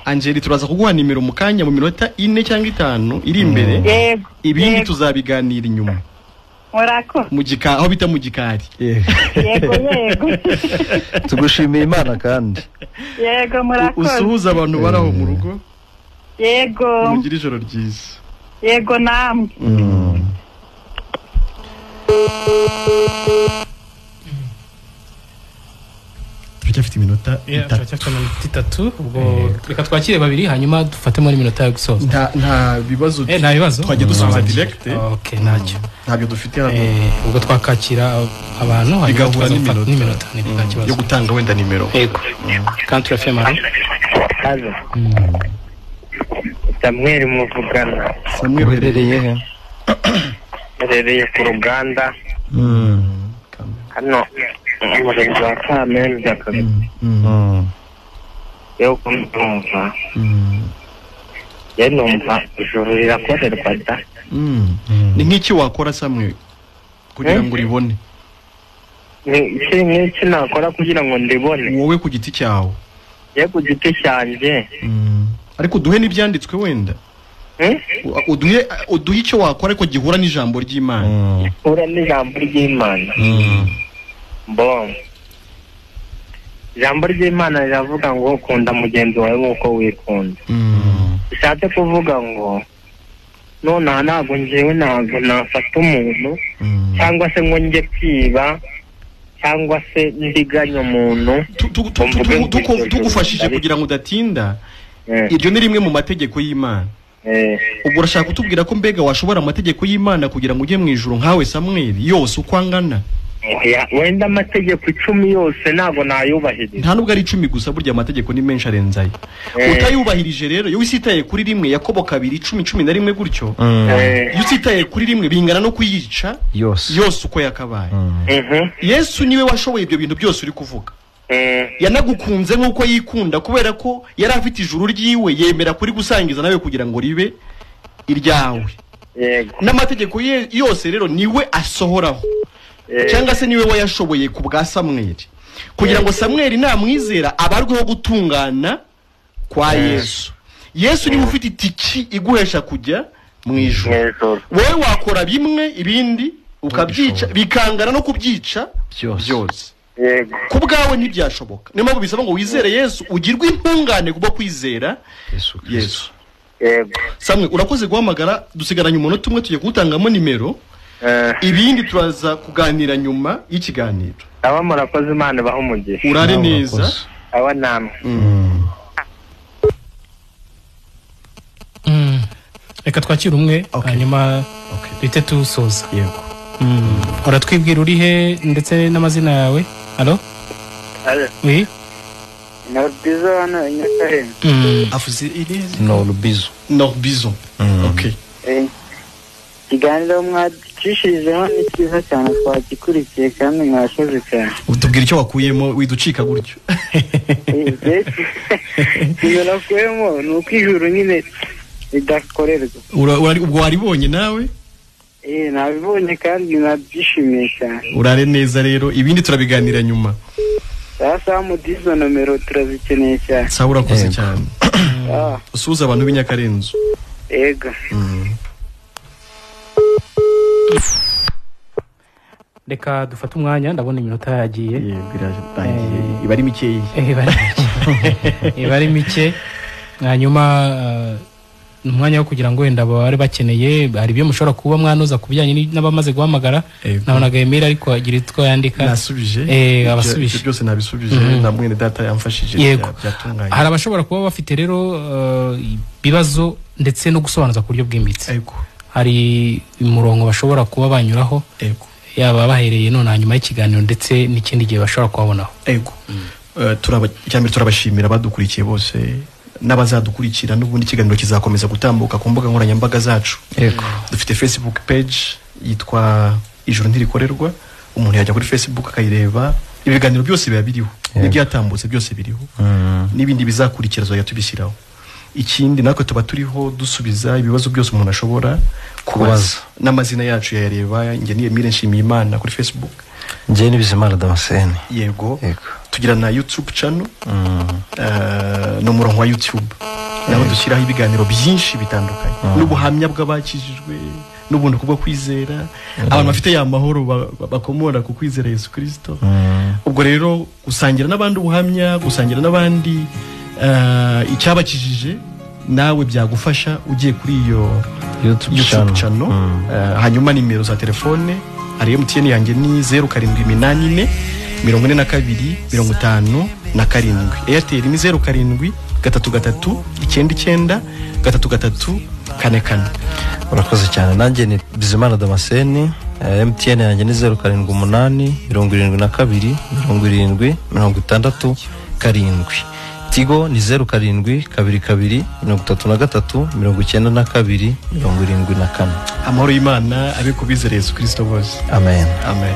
Angeli, turaza kuguha nimero mu kanya, mu minota 4 cyangwa 5 iri imbere. Yego. Ibindi tuzabiganira inyuma. Murakoze. Mu gikari, aho bita mu gikari. Yego yego. Tugushimiye Imana kandi. Yego, murakoze. Usuhuza abantu bari aho mu rugo. Yego. Mugire ijoro ryiza. Yego namwe. Turacyafite iminota 3, ubwo reka twakire babiri hanyuma dufatemo n'iminota yo gusoza. Nta bibazo, nta bibazo twajya dusubiza direct. Okay, ntacyo, ntabyo dufite hano. Ubwo twakakira abantu hanyuma bigahura n'iminota n'iminota yo gutanga wenda nimero. Yego. Country FM. Halo. Samuel muvugana. Samuel uherereye he? Uherereye ku ruganda. Hano umurenge wa Kamembe. Yewe uko ndumva, yewe numva ijuru rirakorerwa da. Ni nk'iki wakora Samuel kugira ngo uribone? Ni nk'iki nakora kugira ngo ndibone? Wowe ku giti cyawe. Yewe ku giti cyanjye. Ariko uduhe n'ibyanditswe wenda. Uduhe icyo wakora ariko gihura n'ijambo ry'Imana. Gihura n'ijambo ry'Imana. Bon. Ijambo ry'Imana riravuga ngo kunda mugenzi wawe nk'uko wikunda. Bishatse kuvuga ngo nonaha ntabwo njyewe ntabwo nafata umuntu cyangwa se ngo njye kwiba cyangwa se ndiganye umuntu. Tugufashije kugira ngo udatinda. Iryo ni rimwe mu mategeko y'Imana. Ubwo urashaka kutubwira ko mbega washobora amategeko y'Imana kugira ngo ujye mu ijuru nkawe Samuel yose uko angana? Wenda amategeko 10 yose ntabwo nayubahiriza. Nta nubwo ari 10 gusa, burya amategeko ni menshi arenzayo. Utayubahirije rero, iyo usitaye kuri rimwe, Yakobo 2:10-11 gutyo, iyo usitaye kuri rimwe bingana no kuyica yose uko yakabaye. Yesu niwe washoboye ibyo bintu byose uri kuvuga. Yanagukunze nk'uko yikunda, kubera ko yari afite ijuru ryiwe, yemera kuri gusangiza nawe kugira ngo ribe iryawe. N'amategeko ye yose rero niwe asohoraho, cyangwa se niwe wayashoboye ku bwa Samuel, kugira ngo Samuel namwizera abarweho gutungana kwa Yesu. Yesu niwe ufite itiki iguhesha kujya mu ijuru. Wowe wakora bimwe ibindi ukabyica, bikangana no kubyica byose. Ku bwawe ntibyashoboka. Niyo mpamvu bisaba ngo wizere Yesu, ugirwe intungane kubwo kwizera Yesu. Samuel, urakoze guhamagara, dusigaranye umunota umwe tugiye kuwutangamo nimero. Ibindi turaza kuganira nyuma y'ikiganiro. Aba murakoze, Imana ibahe umugisha. Urare neza. Aba namwe. Reka twakire umwe hanyuma duhite tusoza. Yego. Uratwibwira uri he ndetse n'amazina yawe? Allo? Allo. Oui. Norbizo hano i Nyakarenzo. Avuze irihe? Norbizo. Norbizo. Okay. Ikiganiro mwacishirijeho ni cyiza cyane, twagikurikiye kandi mwashoje cyane. Utubwira icyo wakuyemo widucika gutyo. Ibyo nakuyemo ni uko ijuru nyine ridakorerwa. Ubwo waribonye nawe? Nabibonye kandi nabyishimiye cyane. Urare neza rero, ibindi turabiganira nyuma. Sasa mudizo nomero turazikeneye cyane. Sawa, urakoze cyane. Usuhuza abantu b'Inyakarenzo. Yego. Reka dufate umwanya, ndabona iminota yagiye. Yego, iratangiye. Iba ari mike. Iba ari mike. Hanyuma umwanya wo kugira ngo wenda bari bakeneye, hari ibyo mushobora kuba mwanoza ku bijyanye n'abamaze guhamagara. Nabonaga Emile ariko agira itwo yandika. Nasubije. Abasubije. Byose nabisubije, na mwene data yamfashije byatunganye. Hari abashobora kuba bafite rero ibibazo ndetse no gusobanuza ku buryo bwimbitse. Hari umurongo bashobora kuba banyuraho. Yaba bahereye none hanyuma y'ikiganiro ndetse n'ikindi gihe bashobora kubabonaho. Ego. Icyambere turabashimira abadukurikiye bose n'abazadukurikira, n'ubundi ikiganiro kizakomeza gutambuka ku mbuga nkoranyambaga zacu. Yego. Dufite Facebook page yitwa Ijuru Ntirikorerwa, umuntu yajya kuri Facebook akayireba, ibiganiro byose biba biriho, n'ibyatambutse byose biriho, n'ibindi bizakurikira tuzajya tubishyiraho. Ikindi natwe tuba turiho dusubiza ibibazo byose umuntu ashobora kubaza, n'amazina yacu yayareba. Njye ni Emile Nshimiyimana kuri Facebook. Njye ni Bizimana Damascene. Yego. Tugira na YouTube channel, ni umurongo wa YouTube naho dushyiraho ibiganiro byinshi bitandukanye, n'ubuhamya bw'abakijijwe, n'ubuntu kubwo kwizera, abantu bafite ya mahoro bakomora ku kwizera Yesu Kristo. Ubwo rero gusangira n'abandi ubuhamya, gusangira n'abandi icyabakijije, nawe byagufasha ugiye kuri iyo YouTube channel. Hanyuma nimero za telefone hari MTN yanjye ni 0784 42 57, Airtel ni 07 33 99 33 44. Urakoze cyane. Nanjye ni Bizimana Damascene, MTN yanjye ni 078 72 70 67. Tigo ni 07 22 33 92 74. Amahoro y'Imana abe ku bizera Yesu Kristo bose. Amen. Amen.